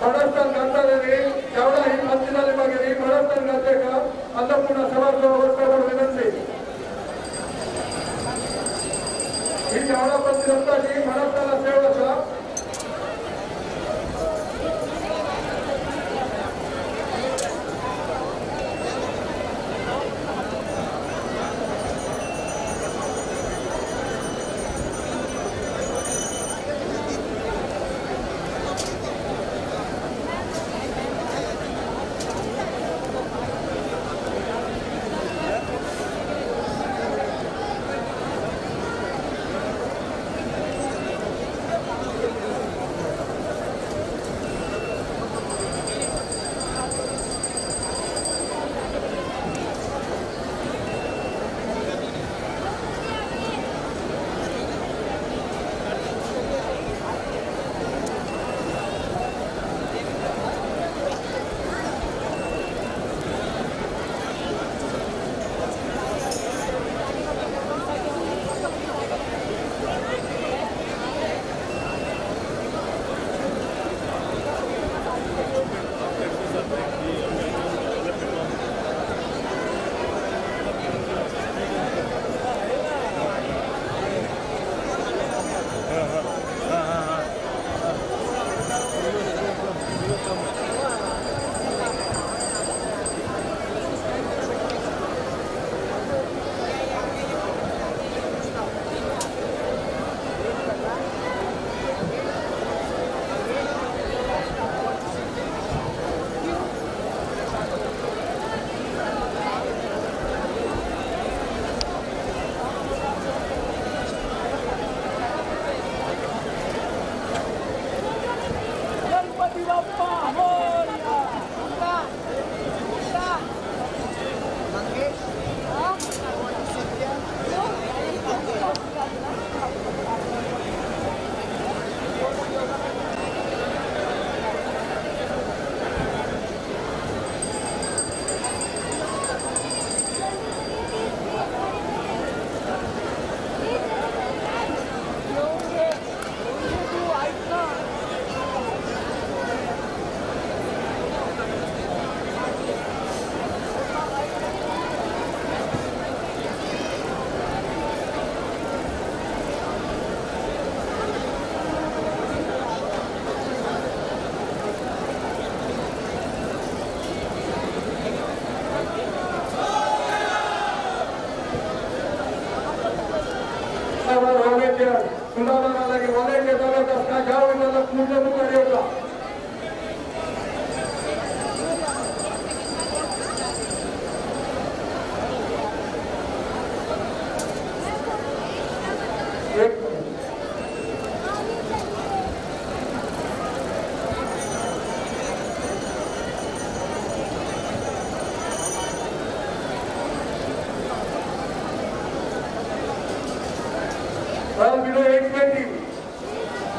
बडस्थान घालताले न्ही तेवडा ही मस्ती जाली मागीर ही बडस्थान घालचे का अन्नपूर्णा सभागृह वचपा म्हूण विनंती. ही जेवणा पत्ती आसता ती बडस्थाना सेव आसा.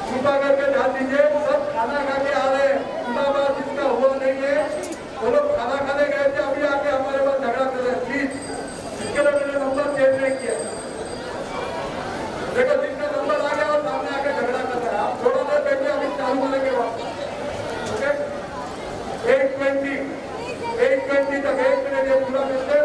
कृपा करके ध्यान दीजिए, सब खाना खा के आ रहे हैं। खुदाबाद जिसका हुआ नहीं है वो लोग खाना खाने गए थे, अभी आके हमारे पास झगड़ा कर रहे हैं। प्लीज, इसके लिए मैंने नंबर चेंज नहीं किया। देखो जिसका नंबर आ गया वो सामने आके झगड़ा कर रहा है। आप थोड़ा देर बैठिए, अभी चालू करेंगे वापस। ओके, 8:20 तक 1 मिनट ये पूरा मिलते।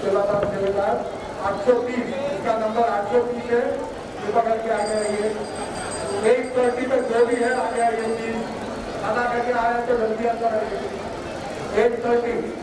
सेवादार सेवेदार 830, इसका नंबर 830 है, कृपा करके आगे आइए। 830 पे जो भी है आगे आइए प्लीज। खाना करके आए तो जल्दी अंदर आइए। 830।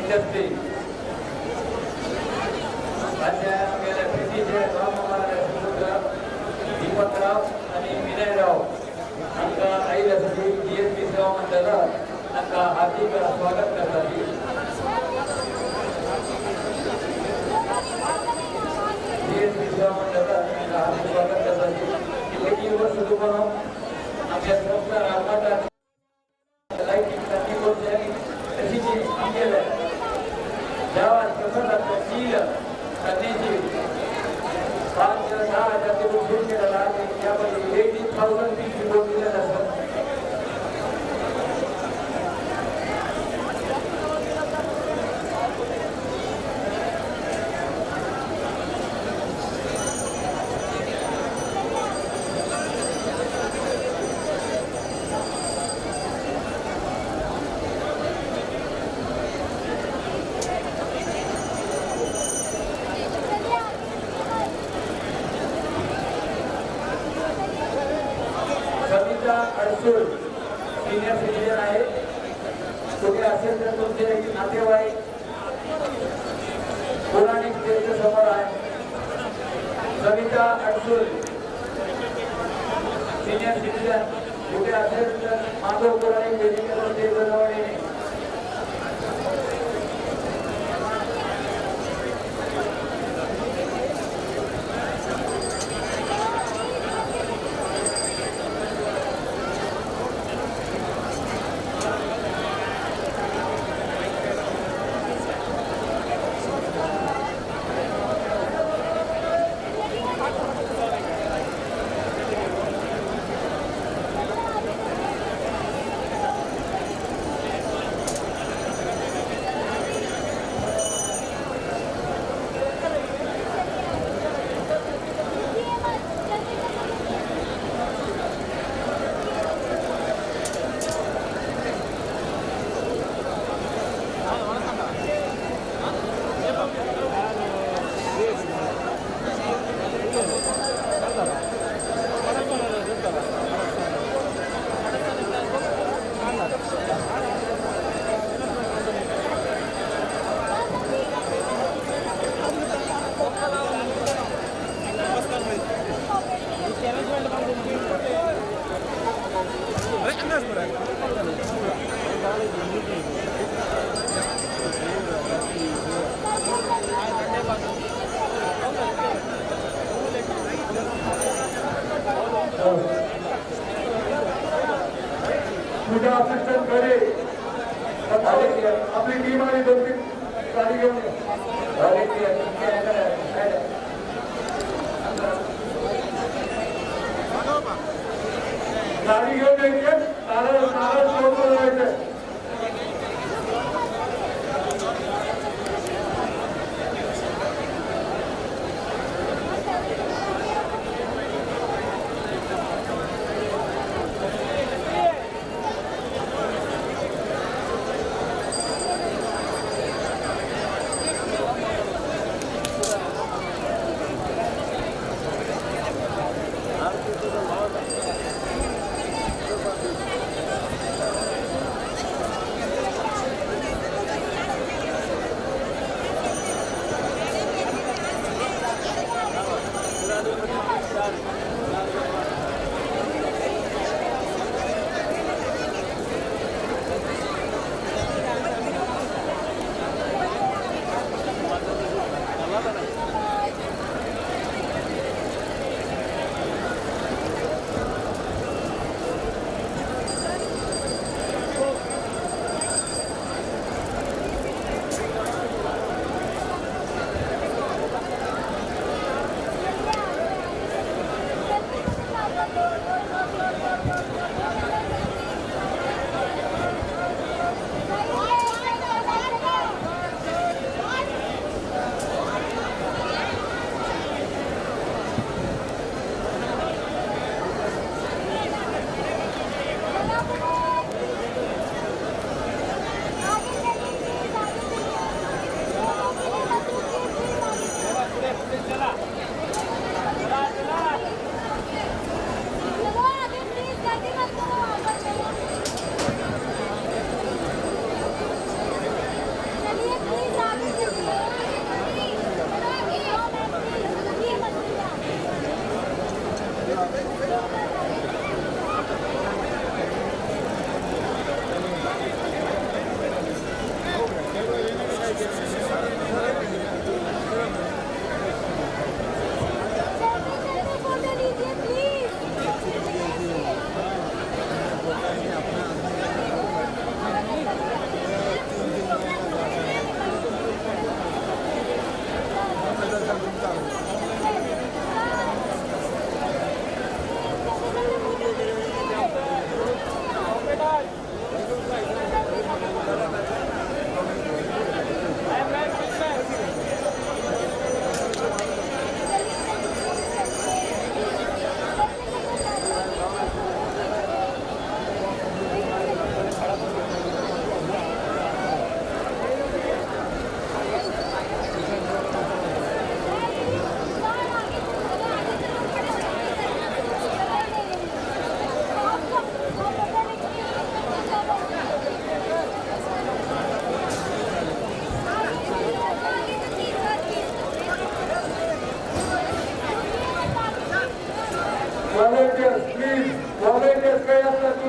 इंडस्ट्री आमगेले प्रितीचे रामकुमार सुपुत्र दीपकराव आनी विनयराव हांकां आयिल्ले आसा ती जीएसबी सेवा मंडळात तांकां हार्दिक स्वागत करता ती. जीएसबी सेवा मंडळात तांकां हार्दिक स्वागत करता ती. कितलीं वर्सां तुका आमच्या संस्था राजमाता लायटींग सारकी करचें तशी जी आमगेले देवान प्रसादाचो शील संदेशी 5-6 हजार ते सुरू केलेला त्यामध्ये 18,000 पीस रिपोर्ट दिलेला आसा. अडसूळ सिनियर सिटीजन आहे, कुठे असेल तर तुमचे नातेवाईक पौराणिक स्टेजच्या समोर आहे. सविता अडसूळ सिनियर सिटीजन कुठे असेल तर माधव पौराणिक वेदिकेच्या स्टेजच्या जवळ येणे. पूजा असिस्टंट घरे आपली टीम आणि 2-3 गाडी घेऊन गाडी घेऊन यायचे, नारळ नारळ सोडून जायचे.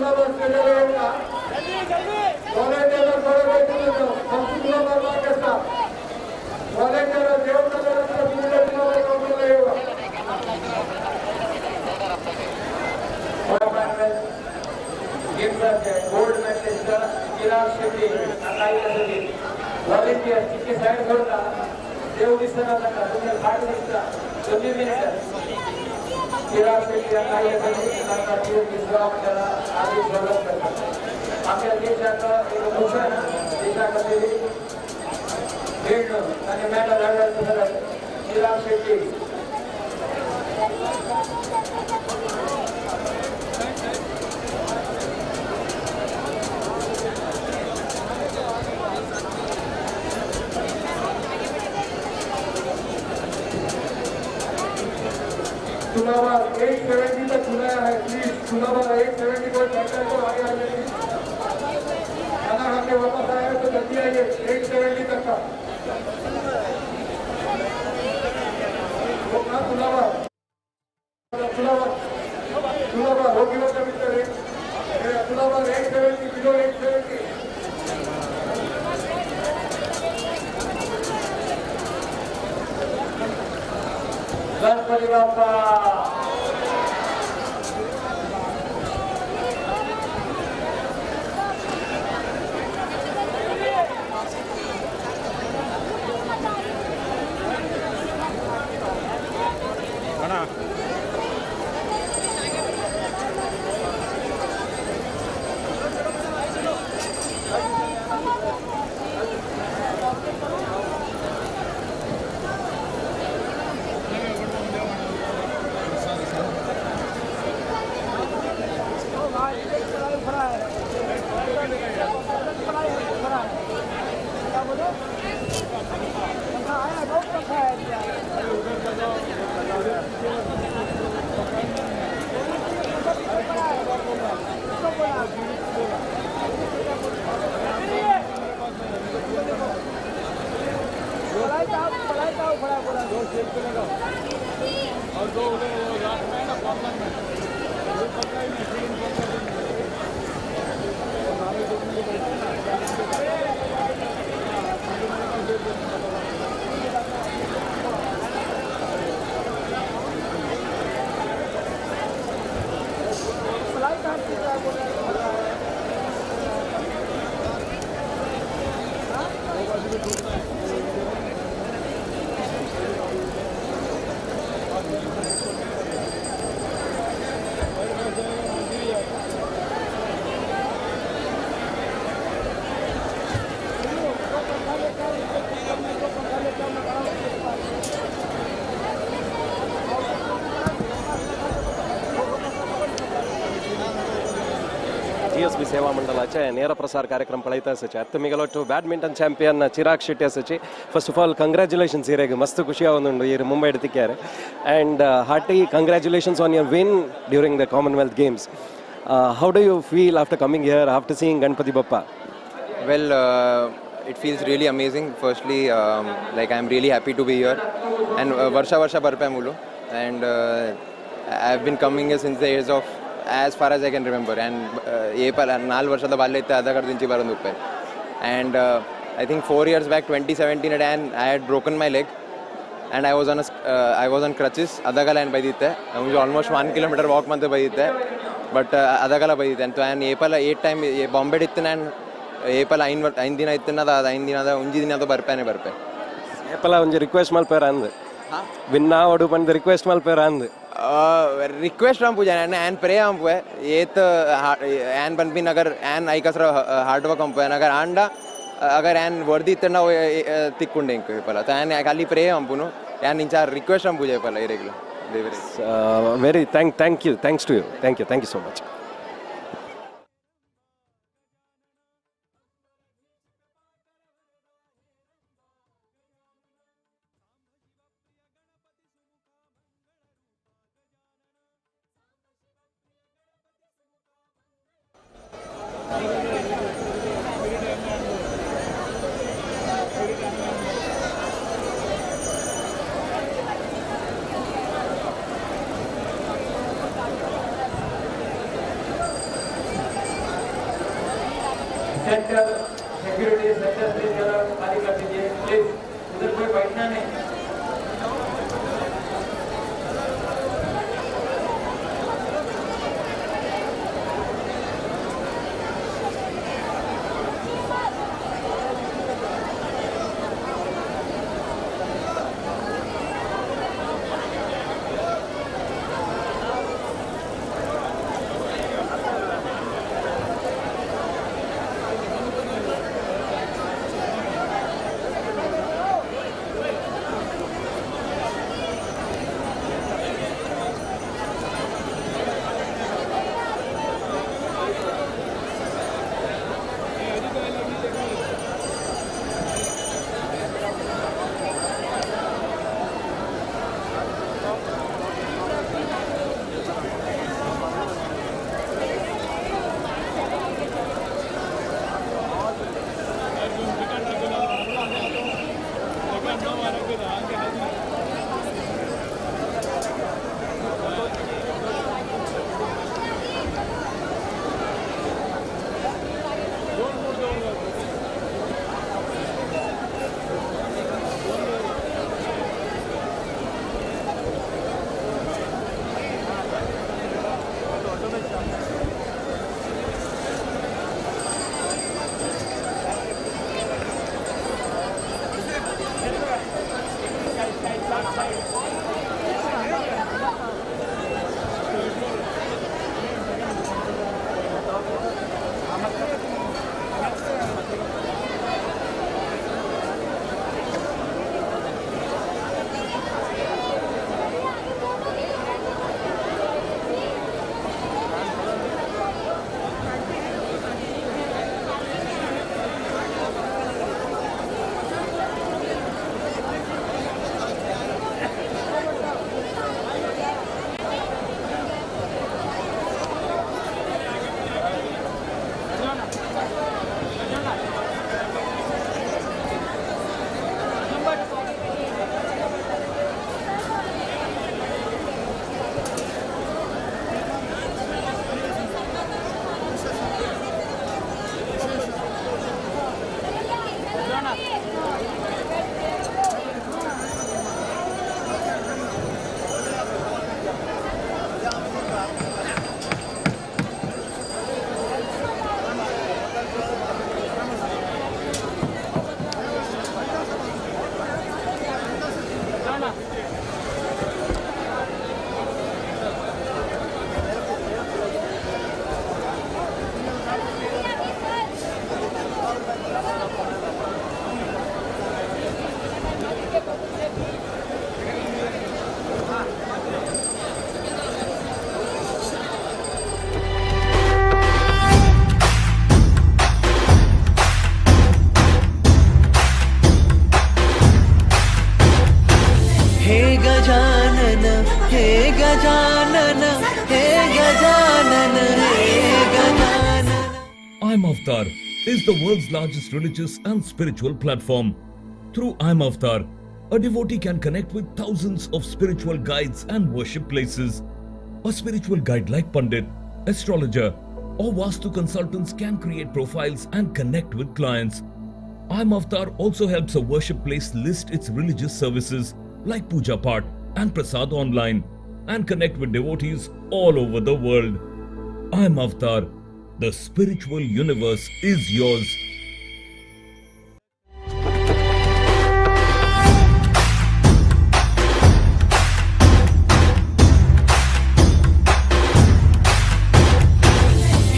तुलाभार सेवेला येवका. व्हॉलेंटियर थोडे वेळ फक्त तुलाभार बाकी आसा. व्हॉलेंटियर देवता फुडले तुलाभार कावंटरला येवका. Gold medallist Chirag Shetty volunteer तितके सायड सोडता देव दिसना ताका तुमचे फाट दिसता जल्दी दिसता. चिराग शेट्टी तांकां सेवा मंडळा हार्दिक स्वागत करता. आमच्या देशाक एक भूषण देशा खातीर खेळून आनी मॅडल हाडला चिराग शेट्टी. तुलाभार 870 तक खुला है. प्लीज तुलाभार 870 कोई बैठा है तो आगे आ जाइए. खाना खा के वापस आए तो जल्दी आइए. 870 तक का वो तुलाभार तुलाभार तुलाभार हो किलो का भीतर तुलाभार 870 किलो 870. गणपती बाप्पा. जीएसबी सेवा मंडळाचे ನೇರ प्रसार कार्यक्रम पळयता आसाचे. आतां मिगलोटु ब्याडमिंटन ಚಾಂಪಿಯನ್ ಚಿರಾಗ್ ಶೆಟ್ಟಿ आसाचे. ಫಸ್ಟ್ ಆಫ್ ಆಲ್ ಕಂಗ್ರ್ಯಾಚುಲೇಷನ್ಸ್ ಈರೆಗ್, ಮಸ್ತ್ ಖುಷಿ ಆವೊಂದುಂಡು ಈರ್ ಮುಂಬೈಡ್ ತಿಕ್ಯಾರೆ. And hearty congratulations on your win during the Commonwealth Games. How do you feel after coming here, after seeing Ganpati Bappa? Well, it feels really amazing. Firstly, like I am really happy to be here. And varsha varsha barpe mulo. And I have been coming here since the age of as far as I can remember. And apple 4 ವರ್ಷದ ಬಾಲ್ಯ ಇತ್ತು ಅದಕರ್ದಿಂಚಿ ಬರೋದು. And I think 4 years back, 2017, and I had broken my leg. And I was on crutches. ಅದಗಲ ಏನು ಬೈದಿತ್ತೆ, almost 1 kilometre walk ಮಂತ ಬೈದಿತ್ತೆ, but ಅದಗಲ ಬೈದಿತ್ತೆ. ಅಂತ ಆ್ಯಂಡ್ ಏಪಲ್ ಏಟ್ ಟೈಮ್ ಬಾಂಬೆ ಇತ್ತು ನಾನು ಏಪಲ್ 5 ದಿನ ಇತ್ತು ಅದು 5 ದಿನದ ಒಂಜಿ ದಿನ ಅದು ಬರ್ಪೇನೆ ಬರ್ಪೆ. ಏಪಲ ಒಂಜಿ ರಿಕ್ವೆಸ್ಟ್ ಮಲ್ಪೇರ ಅಂದು ವಿನ್ ಆವಡು ಪಂದ್ ರಿಕ್ವೆಸ್ಟ್ ಮಲ್ಪೇರ ಅಂದು ರಿಕ್ವೆಸ್ಟ್ ಅಂಪು ಜನ ಆ್ಯನ್ ಪ್ರೇ ಅಂಪುವೆ ಏತ್ ಆ್ಯನ್ ಪನ್ಪಿನ ಅಗರ್ ಆ್ಯನ್ ಐಕಸ್ರ ಹಾರ್ಡ್ ವರ್ಕ್ ಅಂಪುವೆ ಅಗರ್ ಆಂಡ ಅಗರ್ ಆ್ಯನ್ ವರ್ದಿ ಇತ್ತಂಡ ತಿಕ್ಕೊಂಡೆ ಇಂಕು ಏಪಲ ಆ್ಯನ್ ಖಾಲಿ ಪ್ರೇ ಅಂಪುನು ಆ್ಯನ್ ಇಂಚ ರಿಕ್ವೆಸ್ಟ್ ಅಂಪು ಜಯಪಲ ಇರೆಗ್ಲು ದೇವರೇ. Very thank you, thanks to you, thank you so much. Centre security centre please जरा खाली कर दीजिए प्लीज, उधर कोई बैठना नहीं। हे गजानन, हे गजानन, हे Gajanan. I'm Avatar is the world's largest religious and spiritual platform. Through I'm Avatar, a devotee can connect with thousands of spiritual guides and worship places. A spiritual guide like Pandit, astrologer, or Vastu consultants can create profiles and connect with clients. I'm Avatar also helps a worship place list its religious services like Puja Path and Prasad online and connect with devotees all over the world. I'm Avatar. The spiritual universe is yours.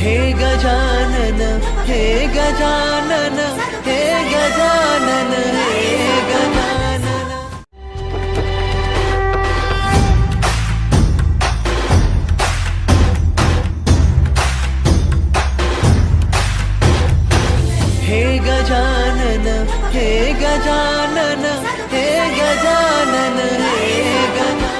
Hey Gajanan, hey Gajanan, hey Gajanan, hey Gajanan. Hey Gajanan, hey Gajanan, hey Gajanan, hey Gajanan.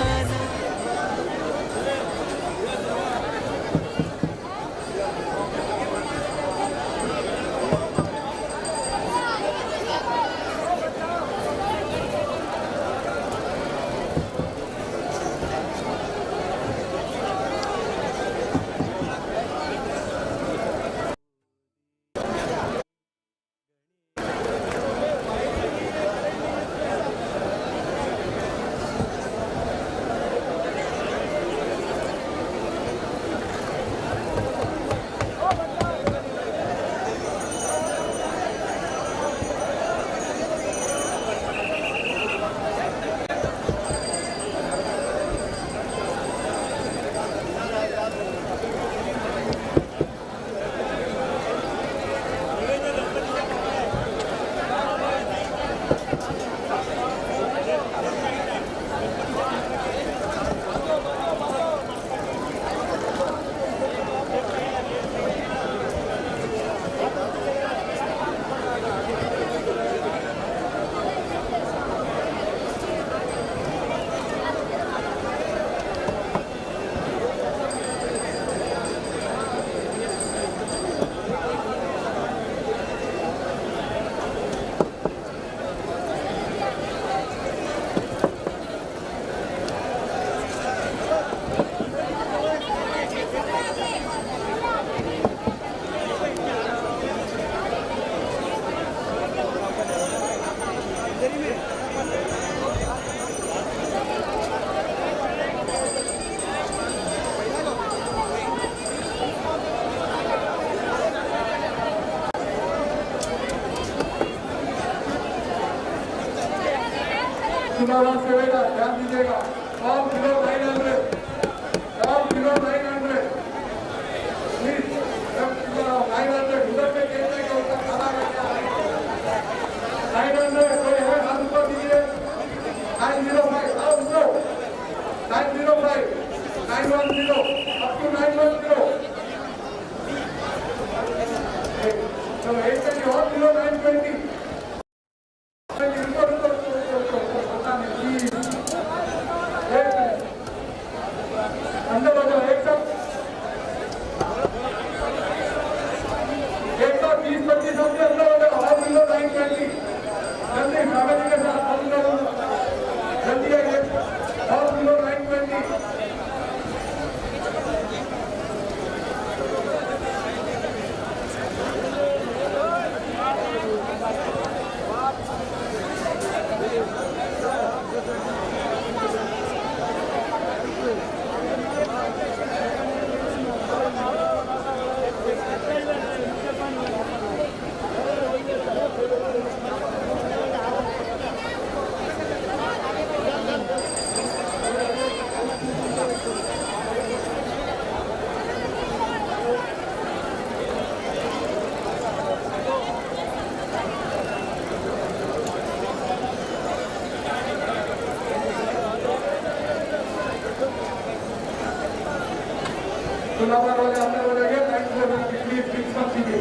तुलाभार सेवेदार ध्यान दीजिएगा। All below 900, all below 900 please. 900 उधर pay कहते हैं कि उसका खाना 900 कोई है, हाथ ऊपर दीजिए। 905, आओ उठो। 905, 910, अप टू 910। चलो एक तक और बिलो 920। रुको रुको रुको, पता नहीं प्लीज, एक मिनट अंदर हो जाओ। 120-25 आदमी अंदर हो जाओ। और बिलो 920, जल्दी फैमिली के साथ अंदर जल्दी आइए। और बिलो 920। तुलाभार वाले अंदर हो जाएंगे। 940 प्लीज फिक्स मत कीजिए।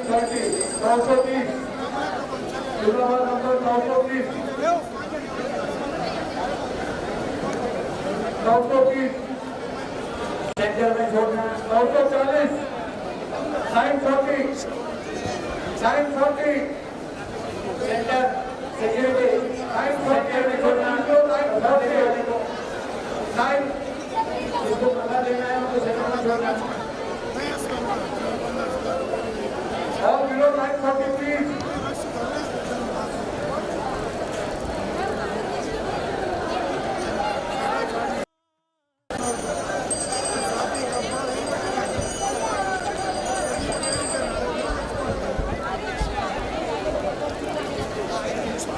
930, 930, तुलाभार नंबर 930, 930, सेंटर में छोड़ना। 940, 940, 940, सेंटर सिक्योरिटी 940 में छोड़ना। 940, 9 जिसको प्रसाद लेना है उनको सेंटर में छोड़ना। All below 940 please.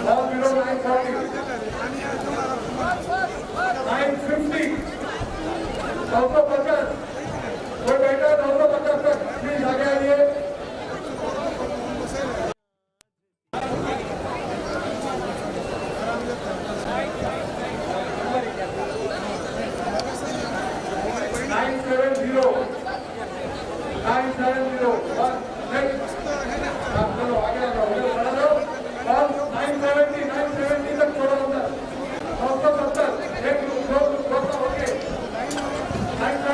All below 940. 950. 950. कोई बैठा 950 तक प्लीज आगे आइए। 970, 970, 1, next. आप चलो आगे आ जाओ, उधर खड़ा रहो। और 970, 970 तक छोड़ो अंदर। 970, एक दो, दो, ओके। 9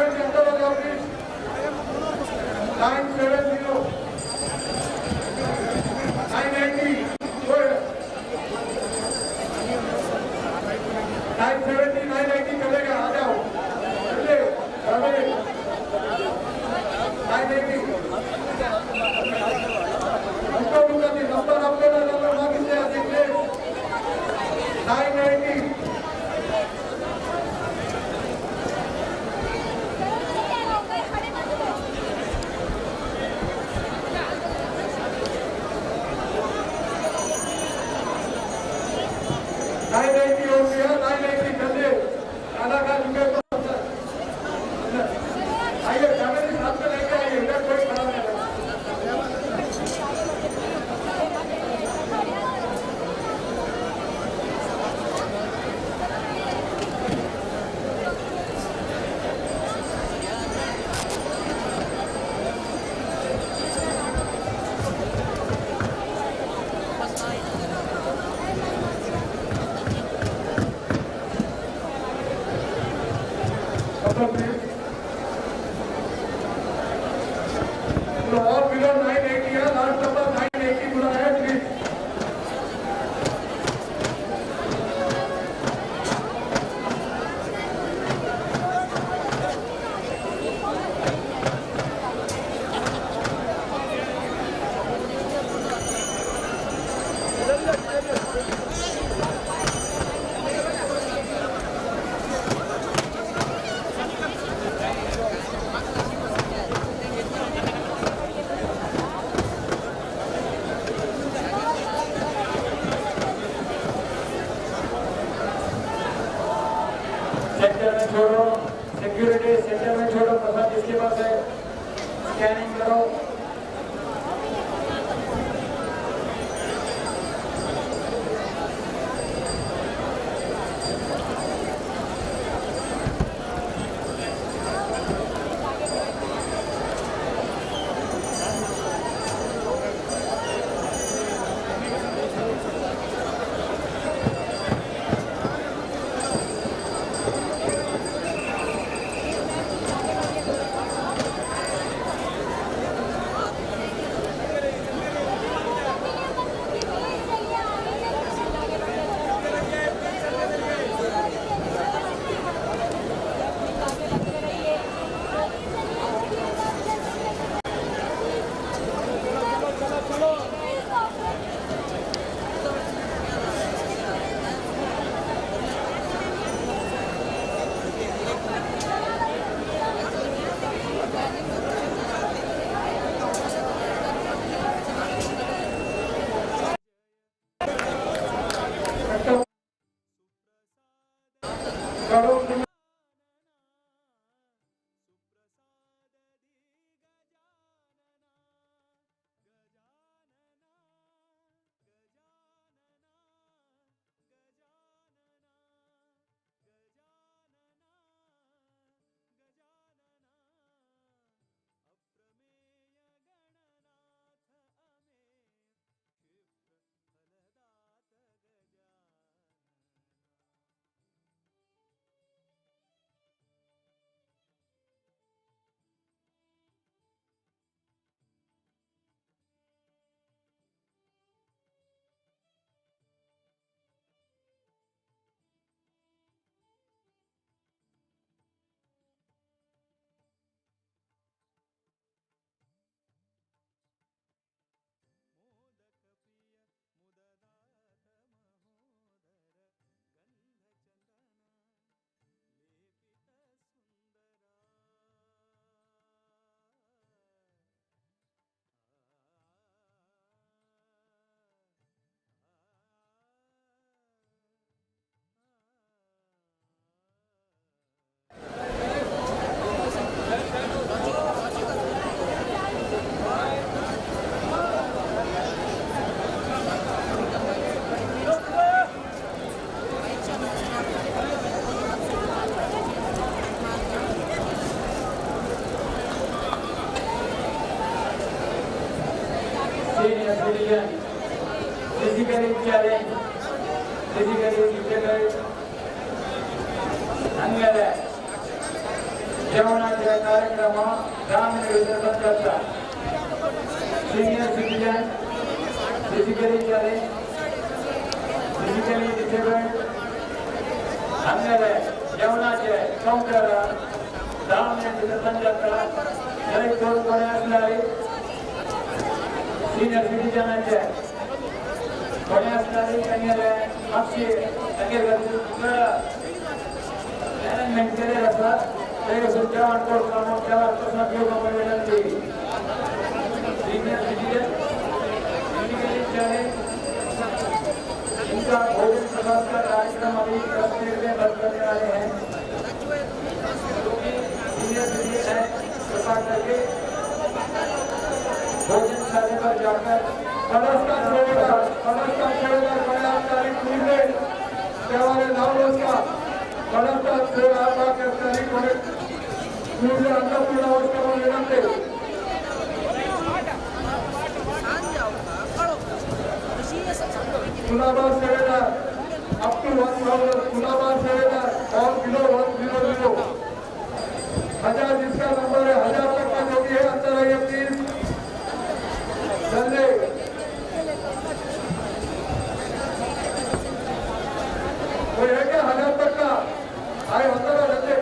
खा चुके हैं तो अंदर अंदर आइए, फैमिली साथ में लेके आइए, इधर कोई खड़ा नहीं है। और बिलो 980 है, लास्ट नंबर 980 बुला है प्लीज। सेंटर में छोड़ो, सिक्योरिटी सेंटर में छोड़ो, प्रसाद जिसके पास है स्कैनिंग करो। Senior citizen, physically challenged, physically disabled, हांगेले जेवणाचे कार्यक्रम 10 मिनिट भितर जाता। Senior citizen, physically challenged, physically disabled, हांगेले जेवणाचे काउंटर 10 मिनिट भितर जाता। जर कोण कोणी असल्यार सिनियर सिटीजनाचे कोणी असल्यार तांगेले मातशी तांगेले अरेंजमेंट केलेले आसा ते जेवण करता म्हूण जेवण प्रसाद घेवपाक विनंती। सिनियर सिटीजन फिजिकली चैलेंज इनका भोजन प्रसाद का कार्यक्रम अभी 10 मिनट में बंद करने वाले हैं। पडसकार सेवेदार, पडसकार सेवेदार कल्याणकारी कुर्डे सेवाले नाव नमस्कार. पडसकार सेवेदार कुर्डे अन्नपूर्णा नमस्कार विनंती. कुलाबा सेवेदार अप टू 1000. कुलाबा सेवेदार ऑल बिलो 100. 1000 जिसका नंबर है 1000 तक का जो भी है अंदर आइए प्लीज जल्दी. कोई है क्या 1000 तक का? आए अंदर आ जल्दी.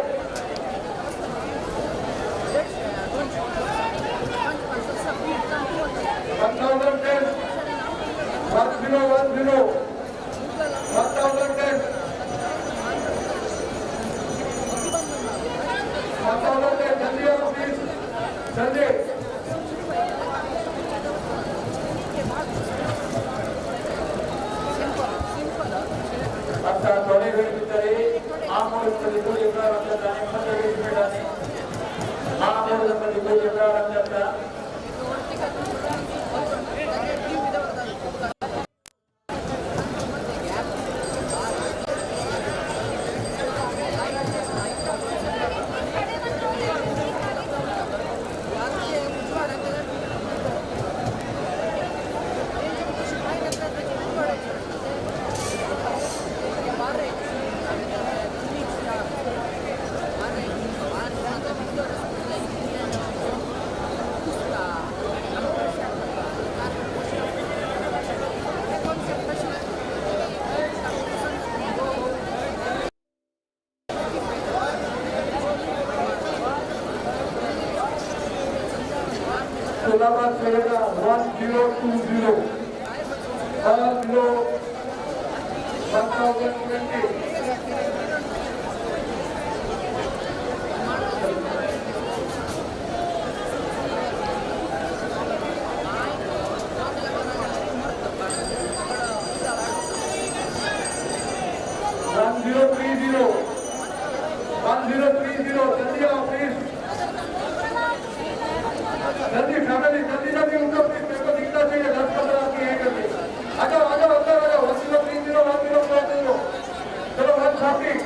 1010 1010 1010 1010 जल्दी आओ प्लीज जल्दी. आता थोडे वेळ भितर महामूर्ती पूजे प्रारंभ जाता आणि 15-20 मिनिटांनी महामूर्ती पूजे प्रारंभ जाता. Colaba सेवेदार 1020 all below 1020. 1030 1030 जल्दी आओ प्लीज जल्दी. फैमिली जल्दी जल्दी उठो प्लीज. मेरे को दिखना चाहिए 10-15 आदमी है करके. आ जाओ आ जाओ अंदर आ जाओ. 1030 1040 चलो 140.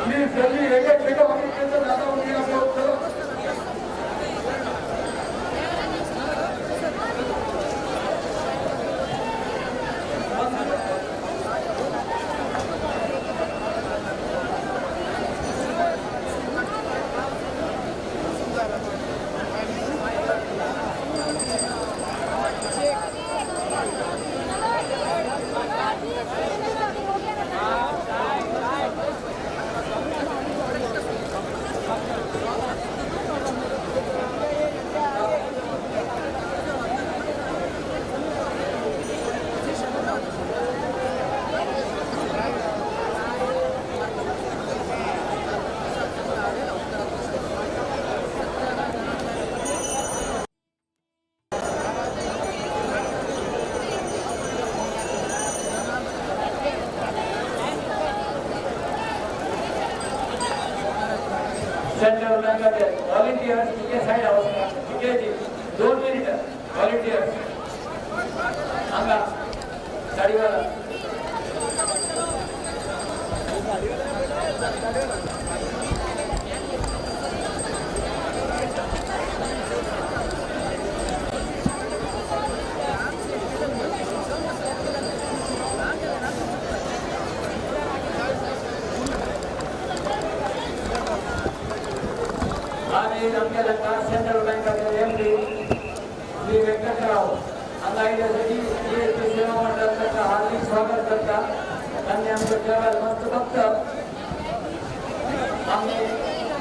प्लीज जल्दी एक एक देखो अभी कैसे ज्यादा हो गया आप लोग. चलो सेंट्रल बँकाचे व्हॉलिंटियर्स तुझे साईड अवस्था तुझे 2 मिनिट व्हॉलिंटियर्स हांगा साडीवाला. आमच्या लग्नात सेंट्रल बँकाचे एमडी श्री व्यंकटराव हांगा आयिल्ल्यासाठी जीएसटी सेवा मंडळात तांकां हार्दिक स्वागत करता. तांणी आमच्या देवाक मस्त भक्त आमी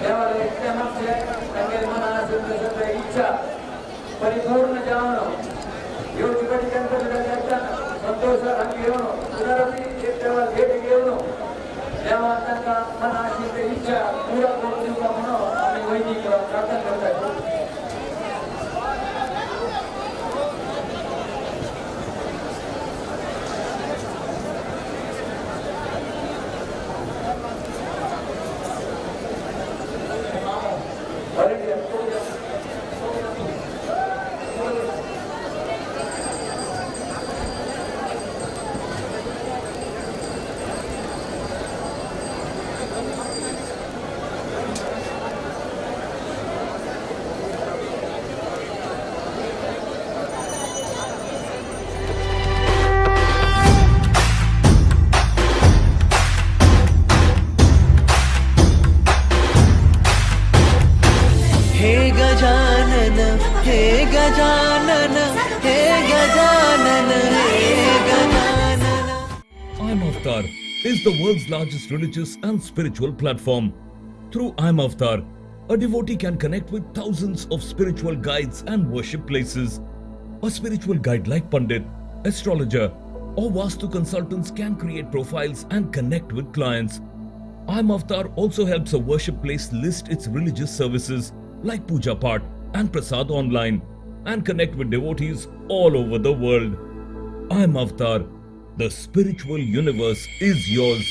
देवाक इतलें मागचें तांगेले मनान आशिल्ली सगळी इच्छा परिपूर्ण जावन प्रसाद हांगा घेवन पुनरपी एक देवा भेट घेवन देवान तांकां मना आशिल्ली इच्छा पुरा करून दिवपा म्हणून आमी वैदिक प्रार्थना करतात. हे Gajanan, Hey Gajanan, Hey Gajanan. I'm Avatar is the world's largest religious and spiritual platform. Through I'm Avatar, a devotee can connect with thousands of spiritual guides and worship places. A spiritual guide like Pandit, astrologer, or Vastu consultants can create profiles and connect with clients. I'm Avatar also helps a worship place list its religious services like Puja Part and Prasad online and connect with devotees all over the world. I'm Avatar. The spiritual universe is yours.